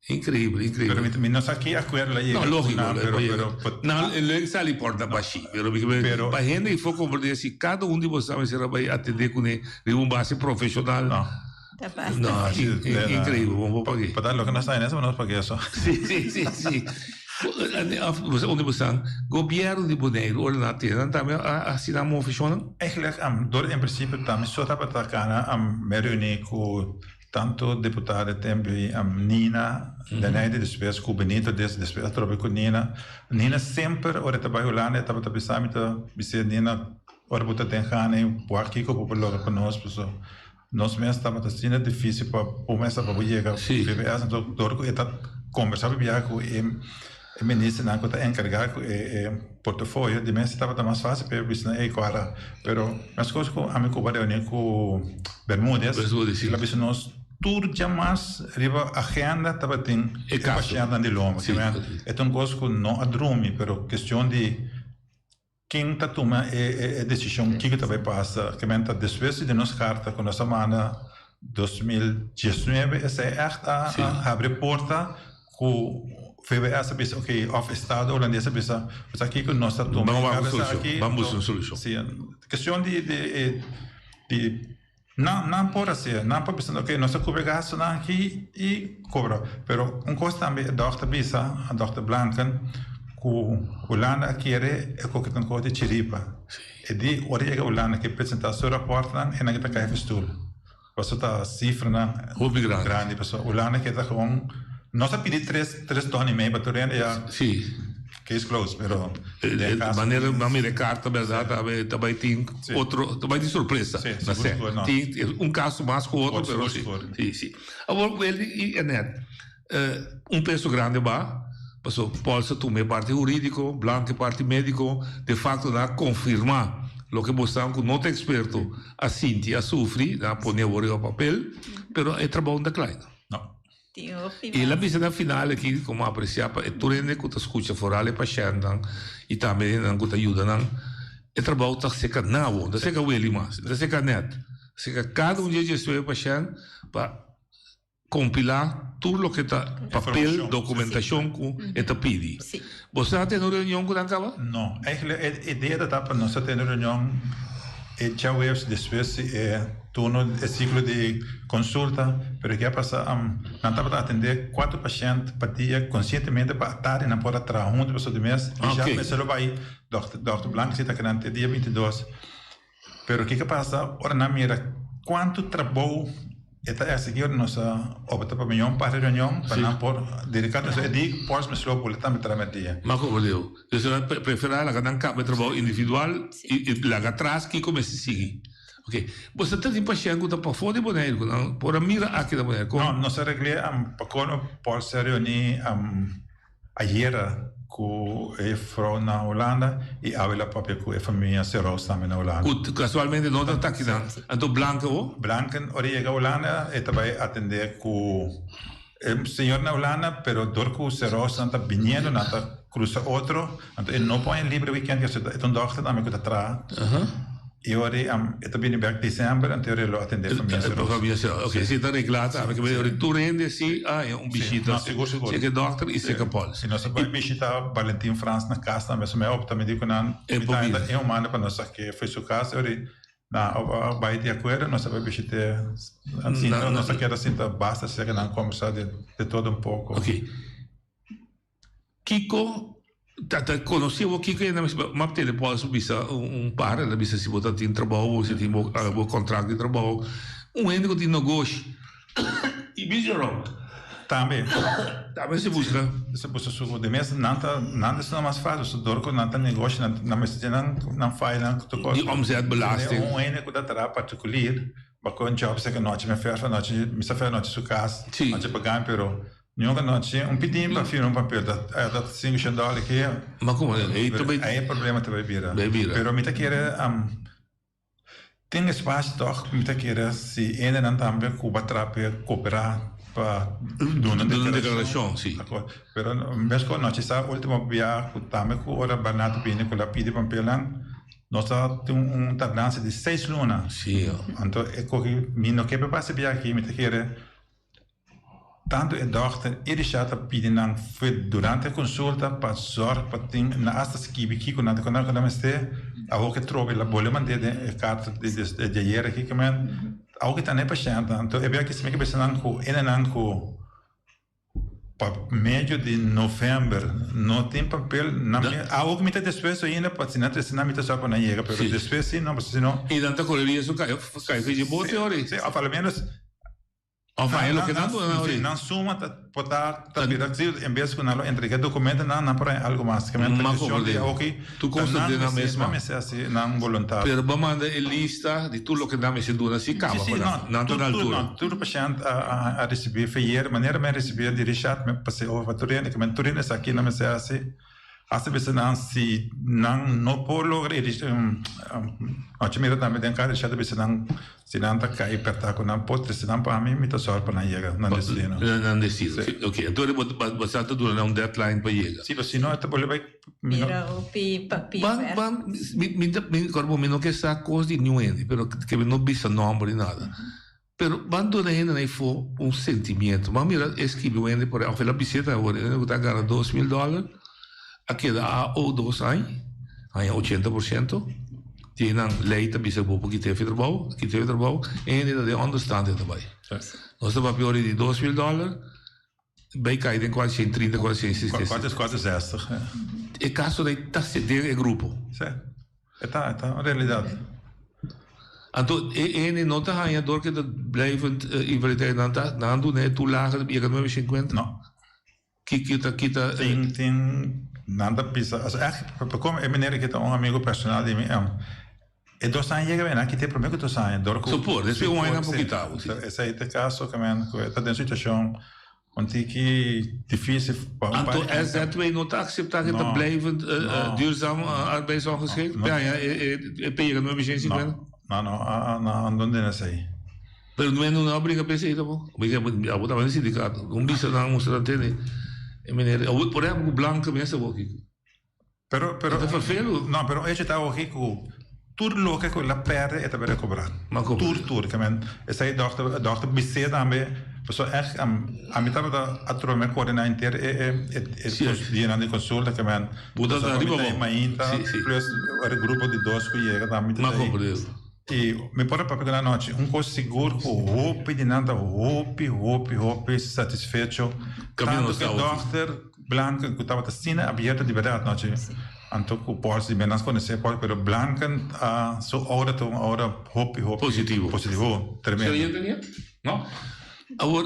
Increíble, increíble. Pero mi no sa ki acuerdo la yega. No, lógico. Nan, pero, pero, nan, leuk sali porta bashi. Pero, pero pa hende ifo comprende si cada un di boso sabe será bai atende kune riba un base profesional. No. No, increíble, bon bo pagi. Pa lo que nos está en eso, nos pagi eso. Sí, sí, sí, sí. Unda bo stan? Gobierno di Boneiru ora nan a tene, nan tambe a hasi nan moveshonnan? Eigenlijk, door in principe tambe so tabata kana me reuni ku tanto deputado tembe Nina Lenaide despues ku Benito despues atrobe ku Nina. Nina semper ora e ta bai Hulanda e tabata bisa mi ta bis'é Nina ora bo ta den gana e wak kiko bo por logra pa nos paso Nos mes tabata asina difícil pa bo mes pa bo yega VBS, anto dor ku e ta kombersá biaha ku e ministernan ku ta enkargá ku e portofolio di mes tabata mas fásil pa e bisa nan ey kora. Pero meskos ku ami ku bo a reuní ku Bermudez, el a bisa nos tur djamas riba agenda tabatin e pashèntnan di lomba. E ta un kos ku no a drumi, pero kestion di. Ken ta tuma e desishon kiko ta bai pasa? Ke men ta despues di nos karta ku nos a manda 2019 esei ègt a habri porta ku VWS a bisa oke òf estado holandes a bisa bo sa kiko nos ta tuma e kabesa aki. Ban buska un solushon. Si, kestion di di nan nan por hasié nan por bisa oke nos ta kubri gastunan aki i kobra pero un kos tambe e dòkter bisa dòkter Blanken ku Hulanda a kere e koke ta un kos di chiripa e di ora yega Hulanda ke presenta su raportnan e nan ta kai festoel pasobra ta sifranan hopi grandi pasobra Hulanda ke ta gewoon nos a pidi tres tres ton i mei pa tur hende ya Case closed, pero den caso. Manera mi a mira e carta berdad ta bay tin otro, ta bay tin sorpresa. Si, sigur sigur no. Tin un caso mas cu otro, pero si. Si, si. Awor Weldy y Annette, un peso grande ba. Paso Paul sa tuma e parti hurídiko, Blank e parti médiko, de fakto nan a konfirmá loke bosnan ku no ta eksperto a sinti, a sufri, nan a pone awor riba papel, pero e trabou no ta kla ainda. No. I el a bisa na final aki komo apresiá pa e tur hende ku ta skucha foral e pashèntnan i tambe e hendenan ku ta yuda nan, e trabou ta seka nabo, no ta seka Willy mas, no ta seka Ned, ta seka kada un di e diesnuebe pashènt pa kompilá tur loke ta papel, dokumentashon ku e ta pidi. Boso a tene un reunion ku nan kaba? No, eigenlijk e idea ta pa nos a tene un reunion e djaweps despues di e turno, e siklo di konsulta, pero ke a pasa nan tabata atende kuater pashènt pa dia konsientemente pa atardi nan por a traha huntu pasobra di mes i ja mester lo bai dòkter Blank si ta keda te dia 22. Pero kiko pasa ora nan mira kuantu trabou e ta eksigí ora nos a opta pa mion parti reunion pa nan por dediká nos e di pòrs mes lo bula tambe traha mèrdia. Ma komo Leo? Dus nan a preferá laga nan kaba e trabou individual i laga atras kiko mester sigui. Oke. Boso ta tin pashènt ku ta pafó di Boneiru ku nan por a mira aki na Boneiru? No, nos a regl'é pa kono por ser reuní Ayera ku e frou na Hulanda i awe la papia ku e famia Serous tambe na Hulanda. Ku kasualmente no ta taki nan. Anto Blanken ho? Blanken ora e yega Hulanda e ta bai atende ku e señor na Hulanda pero dor ku Serous nan ta biniendo nan ta krusa otro anto e no por haña libre weekend pasobra e ta un dòkter tambe ku ta traha. E ora e ta bini bek december anto e lo atende famia Seros. Famia Seros, ok. Si ta regla tambe ke ora tur hende si haña un bishita. No, sigur sigur. Seka e dokter y seka Paul. Si nos a bai bishita Valentin Frans na kas tambe su me opta mi di ku nan mi ta henda e humano pa nos sa ke foi su kas e ora nan a bai di akuerdo nos a bai bishit'e sinta nos a keda sinta basta seka nan kombersa de todo un poko. Ok. Kiko ta ta konosí bo kiko e na map tene por su bisa un par el a bisa si bo ta tin trabou bo si tin bo bo kontrakt di trabou un hende ku tin nogoshi i bisa rònt. Tambe. Tambe si buska. Si buska su de mes nan ta nan ta esnan mas fásil so dor ku nan ta negoshi nan nan mester tin nan nan file nan tur kos. Di omzetbelasting. Un hende ku ta traha partikulier bo kon job seki nochi mi fèrf anochi mi sa fèrf anochi su kas nochi pagan pero Niun anochi un pidin pa firma un papel ta ta sinku shen dòler ke. Ma komo ei ta bai. Ei e problema ta bai bira. Bai bira. Pero mi ta kere tin espasio tòg mi ta kere si hendenan tambe ku ba traha pa koperá pa duna deklarashon. Si. Pero meskos anochi sa ultimo bia ku tambe ku ora Bernardo bini ku el a pidi papelnan nos ta tin un tardansa di seis luna. Si. Anto e koki mi no ke pa pasa bia aki mi ta kere. Tantu e dòkter i Richard ta pidi nan fe durante e konsulta pa zòrg pa tin nan asta skibi kiko nan ta ku nan mester. Awor ke trobe la bole mand'é den e karta di ayer aki ke men awor ke ta na e pashèntnan. Anto e bia ki bisa nan ku enenan ku pa medio di novèmber no tin papel nan awor ke mi ta despues ainda pa si nan trese nan mi ta zòrg pa nan yega pero despues si no pasobra si no. I nan ta kore riesgo kai kai dje bote ora. Si òf alomenos. Of a e loke nan duna nan ori. Nan suma ta por ta ta bira si en bes ku nan lo entrega dokumentonan nan por haña algu mas. Ke men ta kestion di oki Tur kos ta den nan mes man. Nan mester hasi nan boluntat. Pero bo a manda e lista di tur loke nan mester duna si kaba pa nan. Nan ta na altura. Tur pashènt a risibí feyer manera mi a risibí di Richard mi a pas'é over pa tur hende ke men tur hende sa ki nan mester hasi. Hasta bisa nan si nan no por logra e Nochi mira tambe den kada shata bisa nan si nan ta kai perta ku nan por trese nan pa mi, mi ta sòru pa nan yega nan destino. Nan destino, si. Ok, entonces bo bo sa ta duna nan un deadline pa yega. Si, si no e ta bolbe bai mi no. Mira hopi papia Ban ban mi mi ta mi kòrda bo mi no ke sa kos di niun hende pero ke mi no bisa nòmber ni nada. Pero ban duna hende na efo un sentimiento. Ban mira e skibi un hende por of el a bisita awor hende ku ta gana 2000 dollar a keda AO dos aña, haña 80%. Di nan ley ta bisa bo por kita efe trabou, kita efe trabou, e hende ta den onderstand e ta bai. Nos ta papia ora di 2000 dollar bai kai den 430, 460. 460, ja. E kaso dai ta den e grupo. Sí. E ta, e ta un realidat. Anto e hende no ta haña dor ke ta blijvend invaliditeit nan ta nan duna e toelage di yega nuebe shinkuenta? No. Ki ki ta kita? Tin tin nan ta bisa as echt pa como e meneer aki ta un amigo personal di mi e dos aña yega nan kita e prome ku dos aña dor ku Su por, despues un aña nan por kita bo si. Esei ta e kaso ke men ku e ta den situacion. Un tiki difícil pa un Anto SZW no ta acepta cu ta blijvend duurzaam arbeidsongeschikt? No. Pe e pe yega 950? No, no, no, no den esey. Pero no no a bringa pa esey tampoco. Abo tabata den sindicato. Un bisa nan mustra nan tene e meneer. Por ehempel cu Blanca mester bo aki. Pero, pero, E ta vervelu. No, pero un hecho ta ogi cu tur loke cu el a perde e ta bira cobra. Tur, tur. Ke men, esey dokter, dokter bis'é tambe, pasobra echt, ami tabata a trobe mi coordina henter e, e, e, e dianan di consulta, ke men, Bo ta pasobra riba mi ta bo. mainta, Si, si. plus e grupo di dos cu yega tambe mi ta Ma ei. comprende. I mi por a papia ku nan anochi, un kos sigur ku hopi di nan ta hopi, hopi, hopi satisfecho. Camino Tantu ku e ta hopi. dòkter Blanken ku tabata asina abierto di bèrdat anochi, anto ku Paul si ben nos konosé Paul, pero Blanken a su oura ta un oura hopi, hopi Positivo. positivo, tremendo. Siguiente dia? No? Awor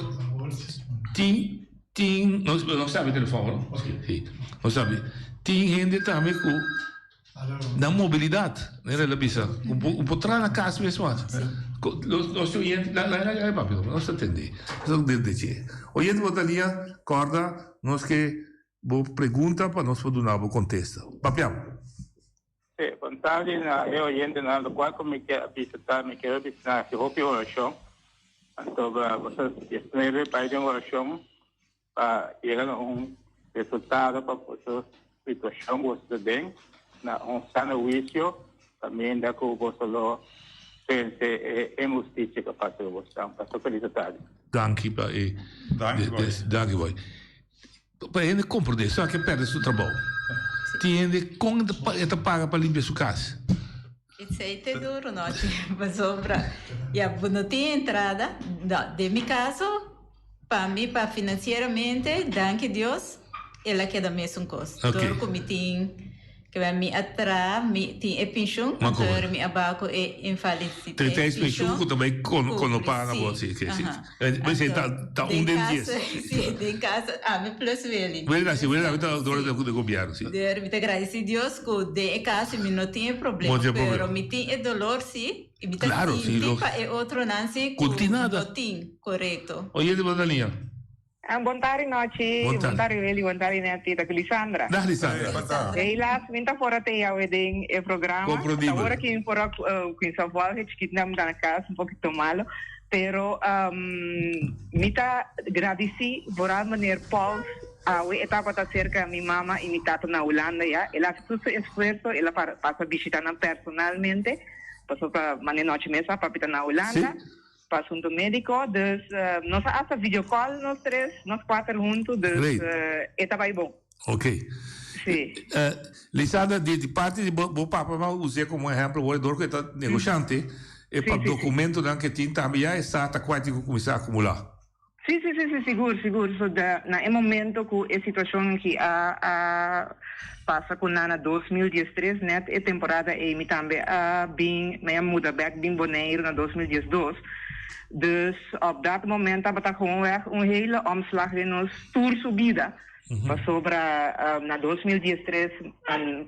tin tin nos nos sabi telefòn no? Si, nos sabi. Tin hende tambe ku Nan mobilidad, manera el a bisa, cu bo por traha na cas mes mas. Nos oyente, la la la papi, nos ta tende. Nos ta tende che. Oyente bo ta lia, corda, nos ke bo pregunta pa nos por duna bo contesta. Papiam. Sí, bon tardi na e oyentenan. Locual cu mi kier a bisa ta, mi kier a bisa nan haci hopi oracion. Anto bo sa 19 bay den oracion Pa yega na un resultado pa boso situacion cu boso ta den, na un sano huicio, caminda cu boso lo vence e inhusticia cu a pasa cu boso. Pasa feliz atardi. Danki pa e. Danki boy. Danki boy. Pa e hende comprende, esaki ke perde su trabou. Tin hende con e ta paga pa limpia su cas? Esei te duro nochi pasobra ya bo no tin entrada no den mi caso pa mi pa financieramente danki Dios el a keda mesun cos dor cu mi tin ke mi a traha mi tin e pensioen anto mi a baha cu e invaliditeit Treinta pensioen cu ta bay conopa na bo si si si ta un den dies si den caso ami plus Willy Willy ta si Willy ta dor di gobierno si Der mi ta gradeci Dios cu den e caso mi no tin e problema pero mi tin e dolor si y mi ta sinti pa e otronan si cu no tin corecto. Oye di bo ta liña. Bon tardi nochi, bon tardi Willy, bon tardi Netty, ta cu Lisandra. Dag Lisandra. Helaas mi ta for a te awe den e programa. Comprendibel. Ta ora cu mi por a cuminsa volge, chikito mi ta na cas un poquito malo, pero mi ta gradici vooral meneer Pauls, awe e tabata cerca mi mama y mi tata na Hulanda ya, el a haci tur su esfuerzo, el a pasa bishita nan personalmente, pasobra mane nochi mes a papi ta na Hulanda. Pa asunto medico, dus nos a hasta video call nos tres, nos cuater hunto, dus e ta bay bon. Ok. Si. Lisandra, di di parti di bo bo papa mi a us'é como ehemplo awor dor cu e ta negoshante, e pa documentonan cu e tin tambe ya e sa ta cua e tin cu cuminsa acumula. Si, si, si, si, sigur, sigur. So de, na e momento cu e situacion aki a a pasa cu nan na 2013, net e temporada ey mi tambe a bin, mi a muda bek bin Boneiru na 2012. Dus op dat moment tabata gewoonweg un hele omslag den nos tur su bida. Pasobra na 2013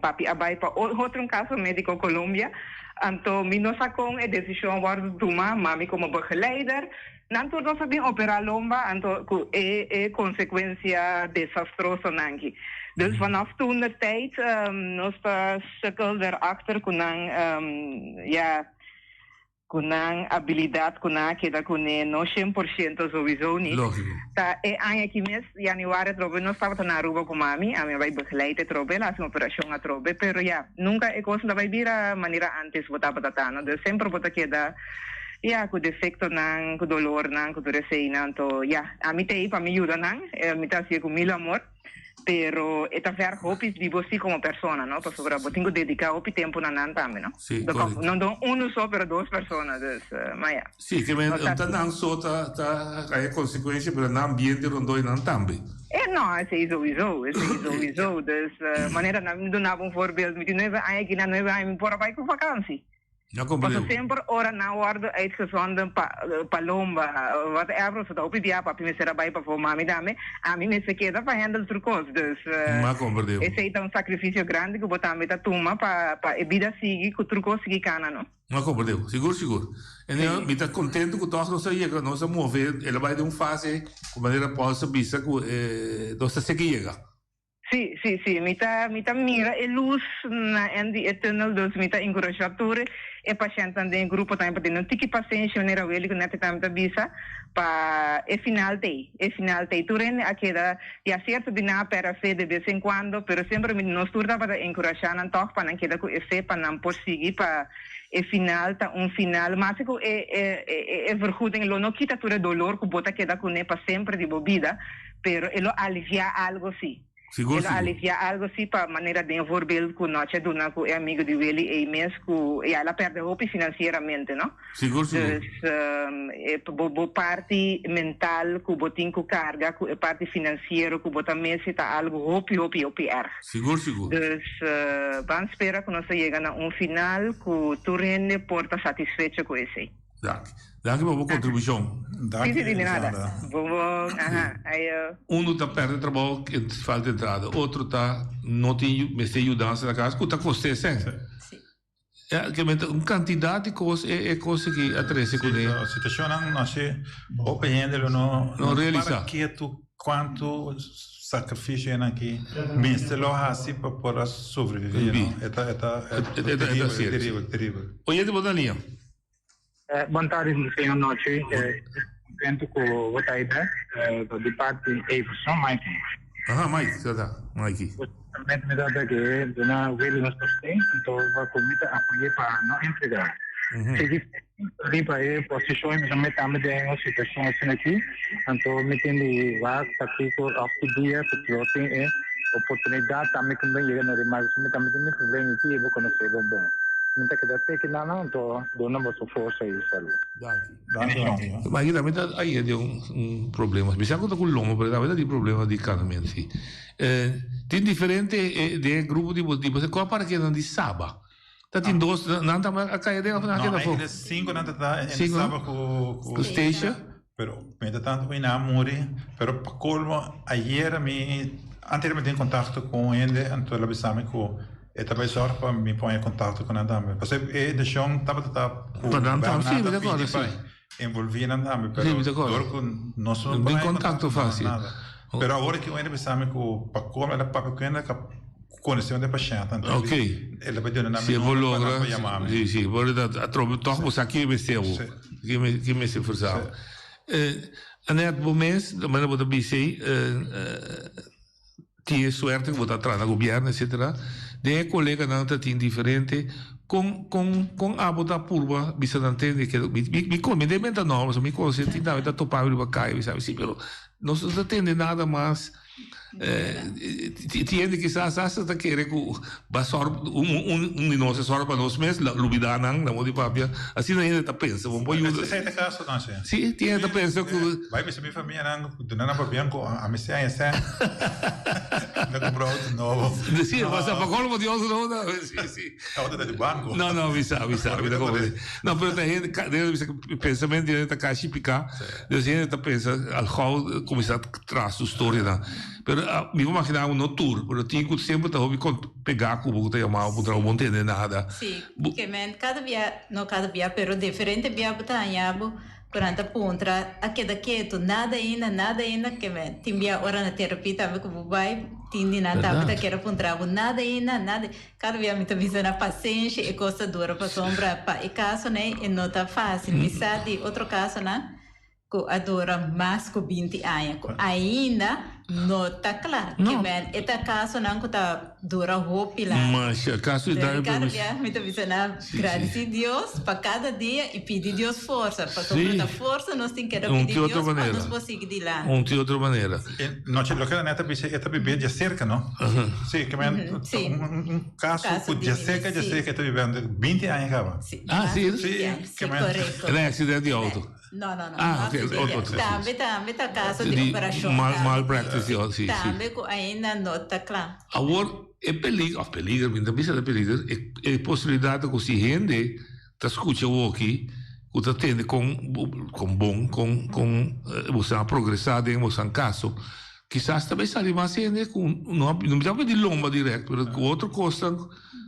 papi a bai pa otro un caso medico Colombia, anto mi no sa con e decision a wordo tuma, mami como begeleider, Nan tur nos a bin operá lomba anto ku e e konsekuensia desastroso nan ki. Dus vanaf toen de tijd nos ta sukkel derachter ku nan ya ku nan abilidat ku nan a keda kuné no shen por shento sowieso nit. Lógiko. Ta e aña aki mes januari atrobe nos tabata na Aruba ku mami, ami a bai begeleid atrobe, el a hasi un operashon atrobe, pero ya nunka e kos no ta bai bira manera antes bo tabata ta no. Dus semper bo ta keda. Ya, ku defektonan, ku dolornan, ku tur eseinan. Anto, ya, ami ta ei pa mi yuda nan. Mi ta hasié ku mil amor. Pero e ta verg hopi di bo si komo persona, no? Pasobra bo tin ku dediká hopi tempu na nan tambe, no? Sí, korekto. No don unu so, pero dos persona. Dus, ma ya. Sí, ke men, ta nan so ta ta haña konsekuensia, pero nan ambiente rondó nan tambe. E no, esei souiso, esei souiso. Dus, manera nan mi duna bo un voorbeeld, mi tin nuebe aña aki, na nuebe aña mi por a bai ku vakansi. No comprende. Paso semper ora nan wordo uitgezonden pa pa lomba, whatever, so ta hopi bia papi mester a bai pafó, mami tambe, ami mester keda pa handle tur kos. Dus Ma comprende. esei ta un sacrificio grandi ku bo tambe ta tuma pa pa e bida sigui, ku tur kos sigui kana, no. Ma comprende. Sigur, sigur. En mi ta contento ku tòg nos a yega, nos a move, el a bai den un fase ku manera Paul sa bisa ku nos ta seki yega. Sí, sí, sí. Mi ta, mi ta mira e lus na end di e tunnel, dus mi ta enkurashá tur e pashèntnan den e grupo tambe pa tene un tiki pasenshi, manera Willy ku Netty tambe ta bisa, pa e final t'ei, e final t'ei. Tur hende a keda, ya sierto di nan a pèrdè fe de bes en kuando, pero semper mi, nos tur tabata enkurashá nan tòg pa nan keda ku e fe, pa nan por sigui pa e final ta un final. Maske ku e, e, e, e vergoeding lo no kita tur e dolor ku bo ta keda kuné pa semper di bo bida, Pero e lo aliviá algo sí. Sigur, E lo sigur. aliviá algo sí pa manera den e voorbeeld ku Noche a duna ku e amigo di Willy ei mes ku ya el a pèrdè hopi finansieramente, no? Sigur, sigur. Dus e bo bo parti mental ku bo tin ku karga ku e parti finansiero ku bo ta mesi ta algo hopi hopi hopi erg. Sigur, sigur. Dus ban spera ku nos ta yega na un final ku tur hende por ta satisfecho ku esei. Danki. Danki pa bo kontribushon. Sí, sí, di nada. Bon bon. Aha. Ayo. Uno ta perde trabou falta entrada, otro ta no tin mester yudansa na kas ku ta kost'é sèn. Ya, ke men ta un kantidat di kos e e kos aki a trese kuné. Sí, situashonnan no así hopi hende lo no No realisá. para ketu kuantu sakrifisio e nan ki mester lo hasi pa por a sobreviví, no? E ta e ta E ta e ta teribel, teribel, teribel. Oyente bo ta liña. Bon tardi, señor Nochi. Contento cu bo ta ahí bek. Ta di parti Everson, Mikey. Aha, Mike, sa ta, Mikey. Justamente mi tabata ke duna Willy nos sosten, anto bo cu mi ta apoy'é pa no entrega. Sigui riba e posicion y mi ta metami den un situacion asina aki, anto mi tin di wak pakico of ki dia cu lo tin e oportunidad tambe cu mi yega na remarke. Mi tambe tin mi problema aki y bo conoce bo bon. Mi ta keda teki nan nan anto duna boso forsa i salú. Danki. Danki danki. Maki tambe ta ayer den un un problema. Mi sa ku ta ku lomo pero tambe ta tin problema di kanament si. Tin diferente den e grupo di bo di bo kua parkenan di Saba? Ta tin dos nan tambe a kai aden of nan a keda afó? No, eigenlijk sinku nan ta ta en Saba ku ku Stacia. Pero mientras tanto mi nan a muri pero pa colmo ayer mi antes mi tin contacto cu un hende anto el a bisa mi cu e ta bay zorg pa mi pone contacto cu nan tambe pasobra e intencion tabata ta cu Pa nan tambe, nan si, mi ta ta acorda, pidi si. pa envolvi nan tambe Si, pero mi ta acorda. dor cu nos no Tin pone contacto contacto no facil. nada pero awor ki un hende bisa mi cu pa colmo el a papia cu hende Conexion de pashent anto Ok. el a bay duna nan Si mi e por number pa logra, nan por yama mi. si, si, por ta atrobe toch bo sa kie mester bo, Si. kie me kie mester forsa bo. Eh, Annette, bo mes, manera bo ta bisa ei, eh, tin e suerte ku bo ta traha na gobierno etcetera, den e koleganan ta tin diferente, kon kon kon abo ta purba bisa nan tende ke mi mi mi mi den menta nòmber, so mi konosé tin tambe ta topa mi riba kaya mi sabi si pero nos no ta tende nada mas. Tin hende kisas hasta ta kere ku ba sòru un di nos a sòru pa nos mes, lubidá nan, na modo di papia. Asina hende ta pensa, bo por yuda. Esei ta kaso nan si. Si, tin hende ta pensa ku. Bai bisa mi famianan duna nan pabia ku ami sèn e sèn na kumpra outo nobo. Si, pasa pa kolmo di outo nobo tambe, si, si. Outo ta di banko. No, no, mi sa, mi sa, mi ta komprende. No, pero ta hende, bisa pensamentu di hende ta kashi piká. Dus hende ta pensa al gou kuminsá traha su storianan. Pero mi por magina bo no tur, pero tin ku semper ta hopi kon pegá ku bo ku ta yama bo puntra bo bo no tende nada. Sí, ke men kada bia, no kada bia, pero diferente bia bo ta haña bo ku nan ta puntra a keda ketu, nada ainda, nada ainda, ke men tin bia ora na terapia tambe ku bo bai tin di nan tambe ta kere puntra bo nada ainda, nada, kada bia mi ta bisa na pasenshi e kos ta dura pasobra pa e kasonan ei e no ta fásil, mi sa di otro kasonan. Ku a dura mas ku binti aña ku ainda no ta kla. No. Ke men e ta kasonan ku ta dura hopi largu. Masha, kaso di Dor daño kada pero bia mi ta bisa nan Sí, sí. gradisi Dios pa kada dia i pidi Dios forsa. Pasobra Sí. ta forsa nos tin keda Un pidi ki otro Dios pa manera. nos por sigui dilanti. Un ki otro manera. E nochi loke Anette a bisa e ta bibiendo dje serka no? Sí, ke men Mhm, sí. un un kaso Kaso ku di dje serka dje sí. serka e ta bibiendo binti aña kaba. Sí, Ah, mas sí? di binti Sí, aña. Sí, ke men korekto. El a accidente di auto. No, no, no. Ah, no ok, accidente. otro, otro. Tambe, tambe ta caso di Di operacion. mal, tambe. malpractice, sí, sí, sí. Tambe cu ainda no ta cla. Awor, e peliger, of peliger, mi no ta bisa ta peliger, e, e posibilidad ta cu si hende. ta skucha awoki ku ta tende kon kon bon kon kon boso a progresá den boso kaso kisas ta bai sali mas hende ku no no mi ta papia di lomba dirèkt pero ku otro kosnan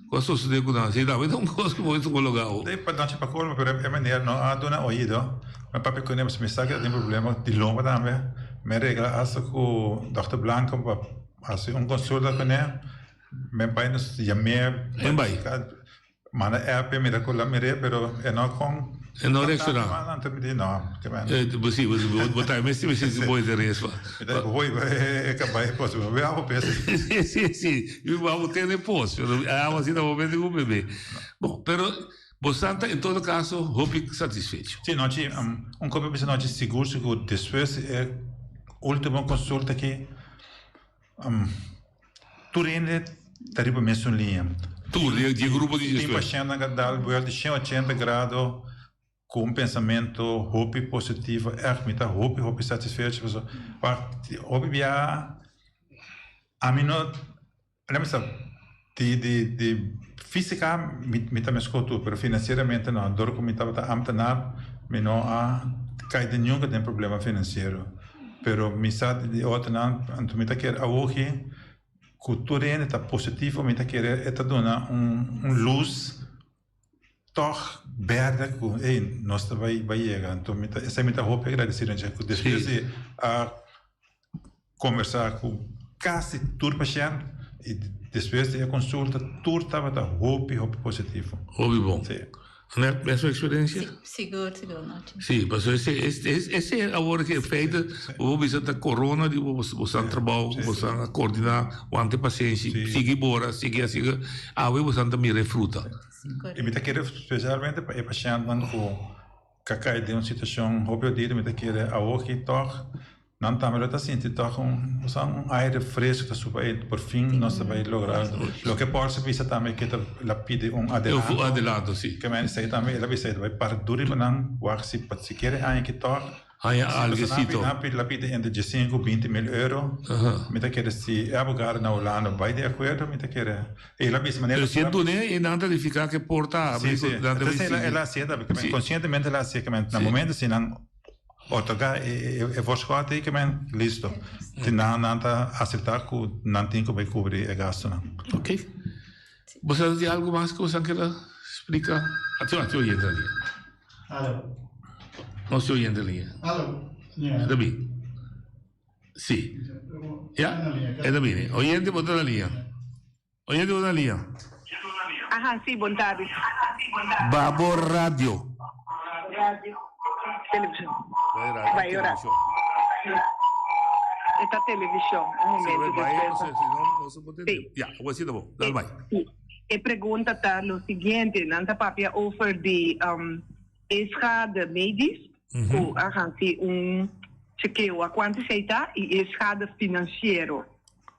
ku a sosodé ku nan si tambe ta un kos ku bo mester koloká awo. Sí, pa nochi pa colmo pero e meneer no a duna oido mi papia ku ne pasobra mi sa ku ta tin problema di lomba tambe mi a regla asta ku dòkter Blanco pa hasi un konsulta kuné mi bai nos yam'é E bai. Manda app e mira ku la mir'é pero e no kon. E no reakshoná. Anto mi di no. Si, bo ta mester mester si bo interes pa. Mi ta hoy e kabay pos mi bai awa pes. Si si si mi bai tene pos pero awa asina bo mester ku bebe. Bon pero bo santa en todo kaso hopi satisfecho. Si nochi un kopi bisa nochi sigur sigur despues di e ultimo konsulta aki. Tur hende ta riba mesun liña. Tur, di e grupo di Tin pashentnan ka dal buelta shen ochenta grado ku un pensamentu hopi positivo. Ègt mi ta hopi hopi satisfecho pasobra wak hopi biaha ami no lami sa di di di físika mi ta meskos tur pero finansieramente no. Dor ku mi tabata ámtenar mi no a kai den nunka den problema finansiero. Pero mi sa di otronan, anto mi ta kere awoki ku tur hende ta positivo, mi ta kere e ta duna un un lus tòg bèrdè ku ey nos ta bai bai yega. Anto mi ta esei mi ta hopi agradesido dje ku despues di a kombersá ku kasi tur pashènt i despues di e konsulta tur tabata hopi hopi positivo. Hopi bon. Net mesun experiencia? Si, sigur, sigur nochi. Si, pasobra ese, ese, ese awor ke feite, bo por bisa ta corona di bo, bo san trabou, bo san a coordina, wanta pasenshi, sigui bora, sigui a sigui, awe bo san ta mira e fruta. I mi ta kere spesialmente pa e pashentnan ku ka kai den un situashon hopi odido, mi ta kere awor ki tòg Nan tambe lo ta sinti tòg un osea un aire fresco ta suba ei por fin nos ta bai logra loke Paul sa bisa tambe ke ta el a pidi un adelanto. Un adelanto si. Ke men esei tambe el a bisa ei ta bai para duru riba nan wak si pa sikiera e aña aki tòg. Haña algesito. Nan a pidi entre diesinku ku binti mil euro. Mi ta kere si e abogado na Hulanda bai di akuerdo mi ta kere el a bisa manera. Pero si e dun'é e nan ta nifiká ke por ta abri. Si si. Entonces el a hasié tambe konsientemente el a hasié ke men na momento si nan. Otorgá e voorschot ei ke men listo. Si nan nan ta aseptá ku nan tin ku bai kubri e gastunan. Ok. Bo sa di algu mas ku bosan keda splika? Ati ati oyente na liña. Alo. Nos tin oyente na liña. Alo. E ta bini. Si. Ya, e ta bini. Oyente bo ta na liña. Oyente bo ta na liña. Aha, si, bon tardi. Babo radio. Radio, television. Bai radio, Bai ora. television. E ta television, un Si, momento bai, despues. no sé, si no, no se por tende. Si. Ya, awor si ta bon. Dal bai. Si. E pregunta ta lo siguiente, nan ta papia over di um, e schade medisch, ku a hasi un chekeo a kuantu esei ta, i e schade financiero.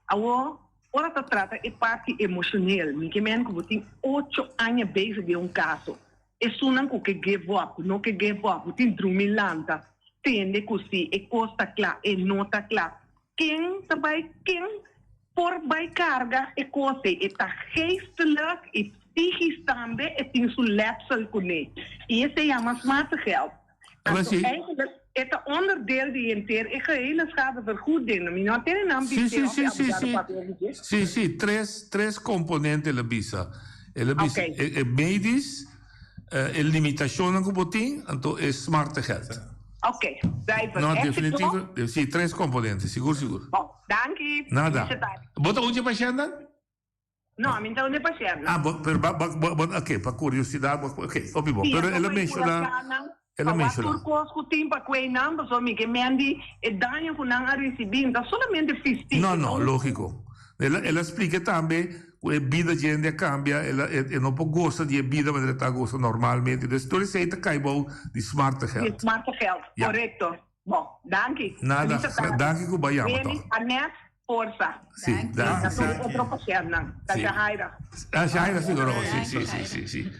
Awor, Ora ta trata e parti emocionel, mi ke men ku bo tin ocho aña bezig den un kaso. Esunnan ku ke give up, ku no ke give up, bo tin drumi lanta, tende ku si e kos ta kla, e no ta kla. Ken ta bai, ken por bai karga e kos ei? E ta geestelijk i psichisch tambe e tin su letsel kuné. I esei yama smartengeld. Anto eigenlijk e ta onderdeel di henter e gehele schadevergoeding. Mi no a tene nan Sí, bis'é sí, of sí, e sí, abogado sí. papia over dje. Sí, sí, tres, tres componente el a bisa. El a bisa Oké. e, e medisch, eh, e limitacionnan cu bo tin, anto e smartengeld. Oké, duidelijk. No, Echt definitivo, zo? de, sí, tres componente, sigur, sigur. Bon, danki. Nada. Felice tarde. Bo ta un dje pashent dan? No, ami ta un e pashent. Ah, bo, pero ba, ba, ba, ba, oké, pa curiosidad, bo, oké, hopi bon. Sí, Pero anto el a pa menciona, enkurashá nan, el a pa wak menciona. tur kos ku tin pa kuei nan, pasobra mi ke men di e daño ku nan a risibí no ta solamente fysiek, No, e no, ta un lógico. El a, el a splika tambe ku e bida djende a kambia, el a, e, e no por gosa di e bida manera e ta gosa normalmente. Dus tur esei ta kai bou di smartengeld. Di smartengeld, Ja. korekto. Bon, danki. Nada, Feliz tarde. danki ku bo a yama Remy, tòg. Annette, forsa. Sí, danki. Na tur otro pashèntnan. Ta Sí. Shahaira. Ah, Shahaira sí, no, sí, sí, sí, sí, sí.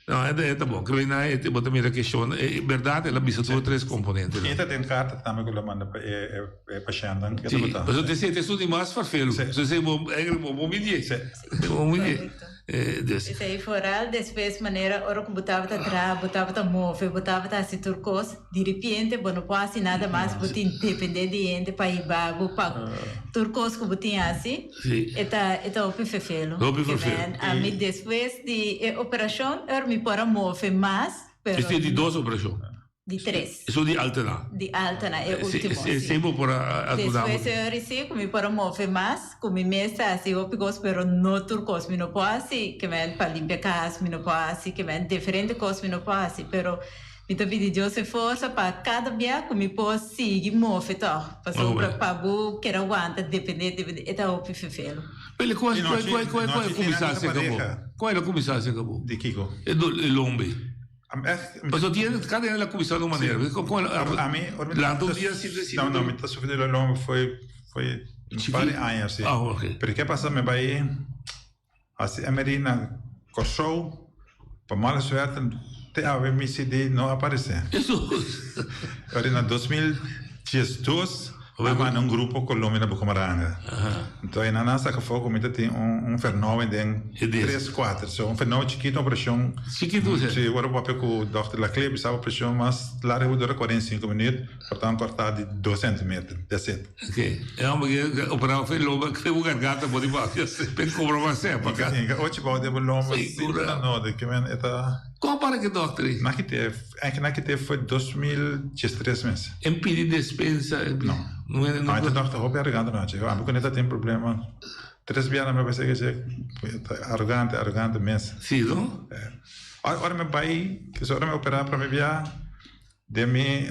No, e ta, e ta bon. Creo na e bo ta mira keshon, e berdad el a bisa tur tres komponentenan. E ta den karta tambe ku lo manda pa e e pashèntnan. Sí, pasobra te esei ta esun di mas farfelu. So esei bo, eigenlijk bo bo midie. Bo midie. Dus. Esei vooral despues manera ora ku bo tabata traha, bo tabata move, bo tabata hasi tur kos, diripiente bo no por hasi nada mas, bo tin depende di hende pa hiba bo pa tur kos ku bo tin hasi, e ta e ta hopi fefelu. Hopi fefelu. Ami despues di e operashon ora mi por a move mas, pero. Esei di dos operashon? Di tres. Esun di altena. Di altena, e ultimo, si. Esei bo por a duna bo. Despues e ora si ku mi por a move mas, ku mi mes ta hasi hopi kos, pero no tur kos mi no por hasi, ke men pa limpia kas mi no por hasi, ke men diferente kos mi no por hasi, pero mi ta pidi Dios e forsa pa kada bia ku mi por sigui move tòg, pasobra pa bo keda wanta depende depende e ta hopi fefelu. Pele kua kua kua kua kua e kuminsá seka bo? Kua el a kuminsá seka bo? Di kiko? E lombe. Pasobra tin cada hende la cuminsa di un manera. Ami, Lanta un dia simple No, no, mi ta sufri di lombe foi foi un par di aña si. Ah, ok. Pero ke pasa mi bai hasi MRI na Kòrsou, pa mala suerte te awe mi CD no a aparesé. Hesus! Ora na 2012 a manda un grupo Colombia na Bucamaranga. Anto einan nan a saka foco mi ta tin un vernauwing den tres kuater. So un vernauwing chikito, un operashon. Chikito si. Si, ora bo papia ku dòkter Laclé bisa operashon mas largu bo dura 45 minuut, por ta un kòrtá di dos sentimeter. That's it. Ok. E homber ke operá fe lomba ke bo garganta bo di papia pe kobra mas sepa ka. Hinka ochi bou den bo lomba sinta na nodi ke men e ta. Kon para ke dòkter ei? Na kite. Enke na kite foi 2013 mes. En pidi despensa? No. No, e ta dòkter hopi arogante nochi. Ami ku ne ta tin problema. Tres biaha mi a bai seki dje, e ta arogante, arogante mes. Si, no? Ora mi bai, ora mi opera prome biaha, den mi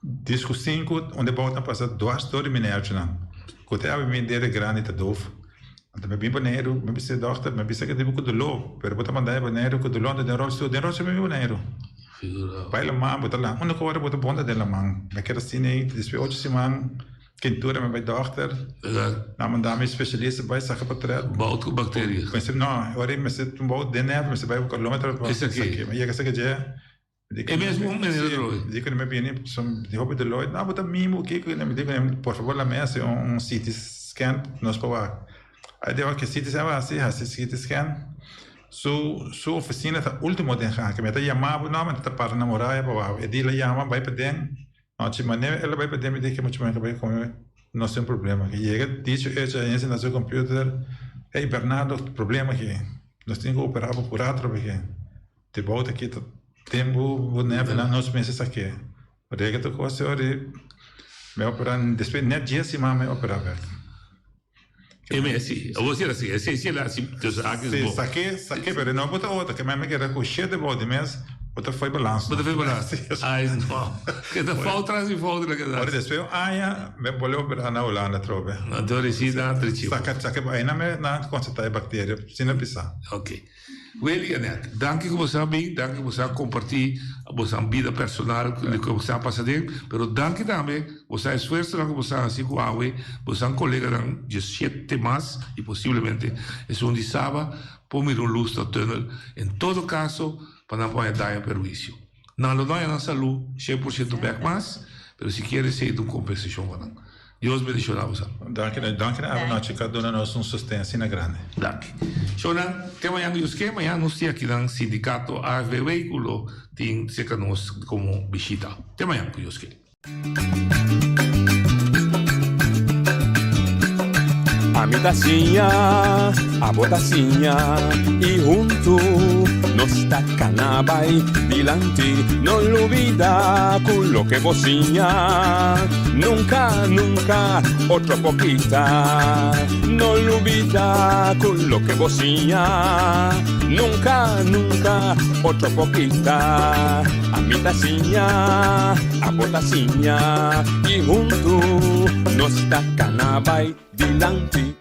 disco sinku, unda e boutan pasa dwars door di mi nervionan. Ku te abi mi dede grandi ta doof. Anto mi bin Boneiru, mi bisa e dòkter, mi bisa ke tin ku doló, pero bo ta manda e Boneiru ku doló, anto den rolstoel, den rolstoel mi bin Boneiru. Bai laman, bo ta lan, unda ora bo ta bon ta den laman. Mi keda asina ei, despues ocho siman kentura mi bai dòkter, nan manda mi spesialista bai saka potret. Bout ku bakteria. No, ora ei mester un bout den nèf, mester bai kilometro pa saki. Mi yega saki dje. E mesmo meneer de Roy. Di ku mi bini som di hopi dolor, no bo ta mimo kiko, mi di ku por favor lami hasi un CT scan nos por wak. Ai di oke CT scan hasi, hasi CT scan. Su su oficina ta ultimo den gang, mi ta yama bo no, mi ta para na muraya pa wak. E di la yama bai paden, no chi manera el a bai paden mi di ke mucha muher bai komo no sin problema. Yega dicho hecho a hende na su computer, ey Bernardo problema aki, nos tin ku opera bo pura atrobe aki. Te bou ta kita tempu bo nèf nan nos mester sak'é. Rega ta kos ora i mi a operá despues nèt dies siman mi a operá bèk. E mes si, abo si el a si, esei si el a si, dus aki es bo. Si, sak'é, sak'é, pero no bo ta otro, ke mi keda ku shete bou di mes, bo ta fo'i balans. Bo ta fo'i balans. Ai no, ke ta fout tras di fout la keda. Ora despues un aña mi a bolbe operá na Hulanda atrobe. Anto resi nan a trechi bo. Saka, saka, einan mi nan a konstatá e bakteria, sin a bisa. Ok. Willy y Annette, danki ku boso a bin, danki ku boso a kompartí boso bida personal, loke boso a pasa den, pero danki tambe boso esfuersonan ku boso a hasi ku awe boso koleganan diesshete mas y posiblemente esun di Saba por mira un lus na tunnel, en todo kaso pa nan por haña daño perhuisio. Nan lo no haña nan salú 100% bèk mas, pero sikiera esei ta un kompensashon pa nan. Dios bendiciona boso. Danki na danki na Abanochi ku a duna nos un sosten asina grandi. Danki. Shownan, te mañan ku Dios ke, mañan nos tin aki nan sindikato AFBW ku lo tin serka nos komo bishita. Te mañan ku Dios ke. Ami ta siña, abo ta siña y huntu nos ta cana bai dilanti. No lubida cu loke bo siña nunca, nunca otro por kita. No lubida cu loke bo siña nunca, nunca otro por kita. Ami ta siña, abo ta siña y huntu nos ta cana bai dilanti.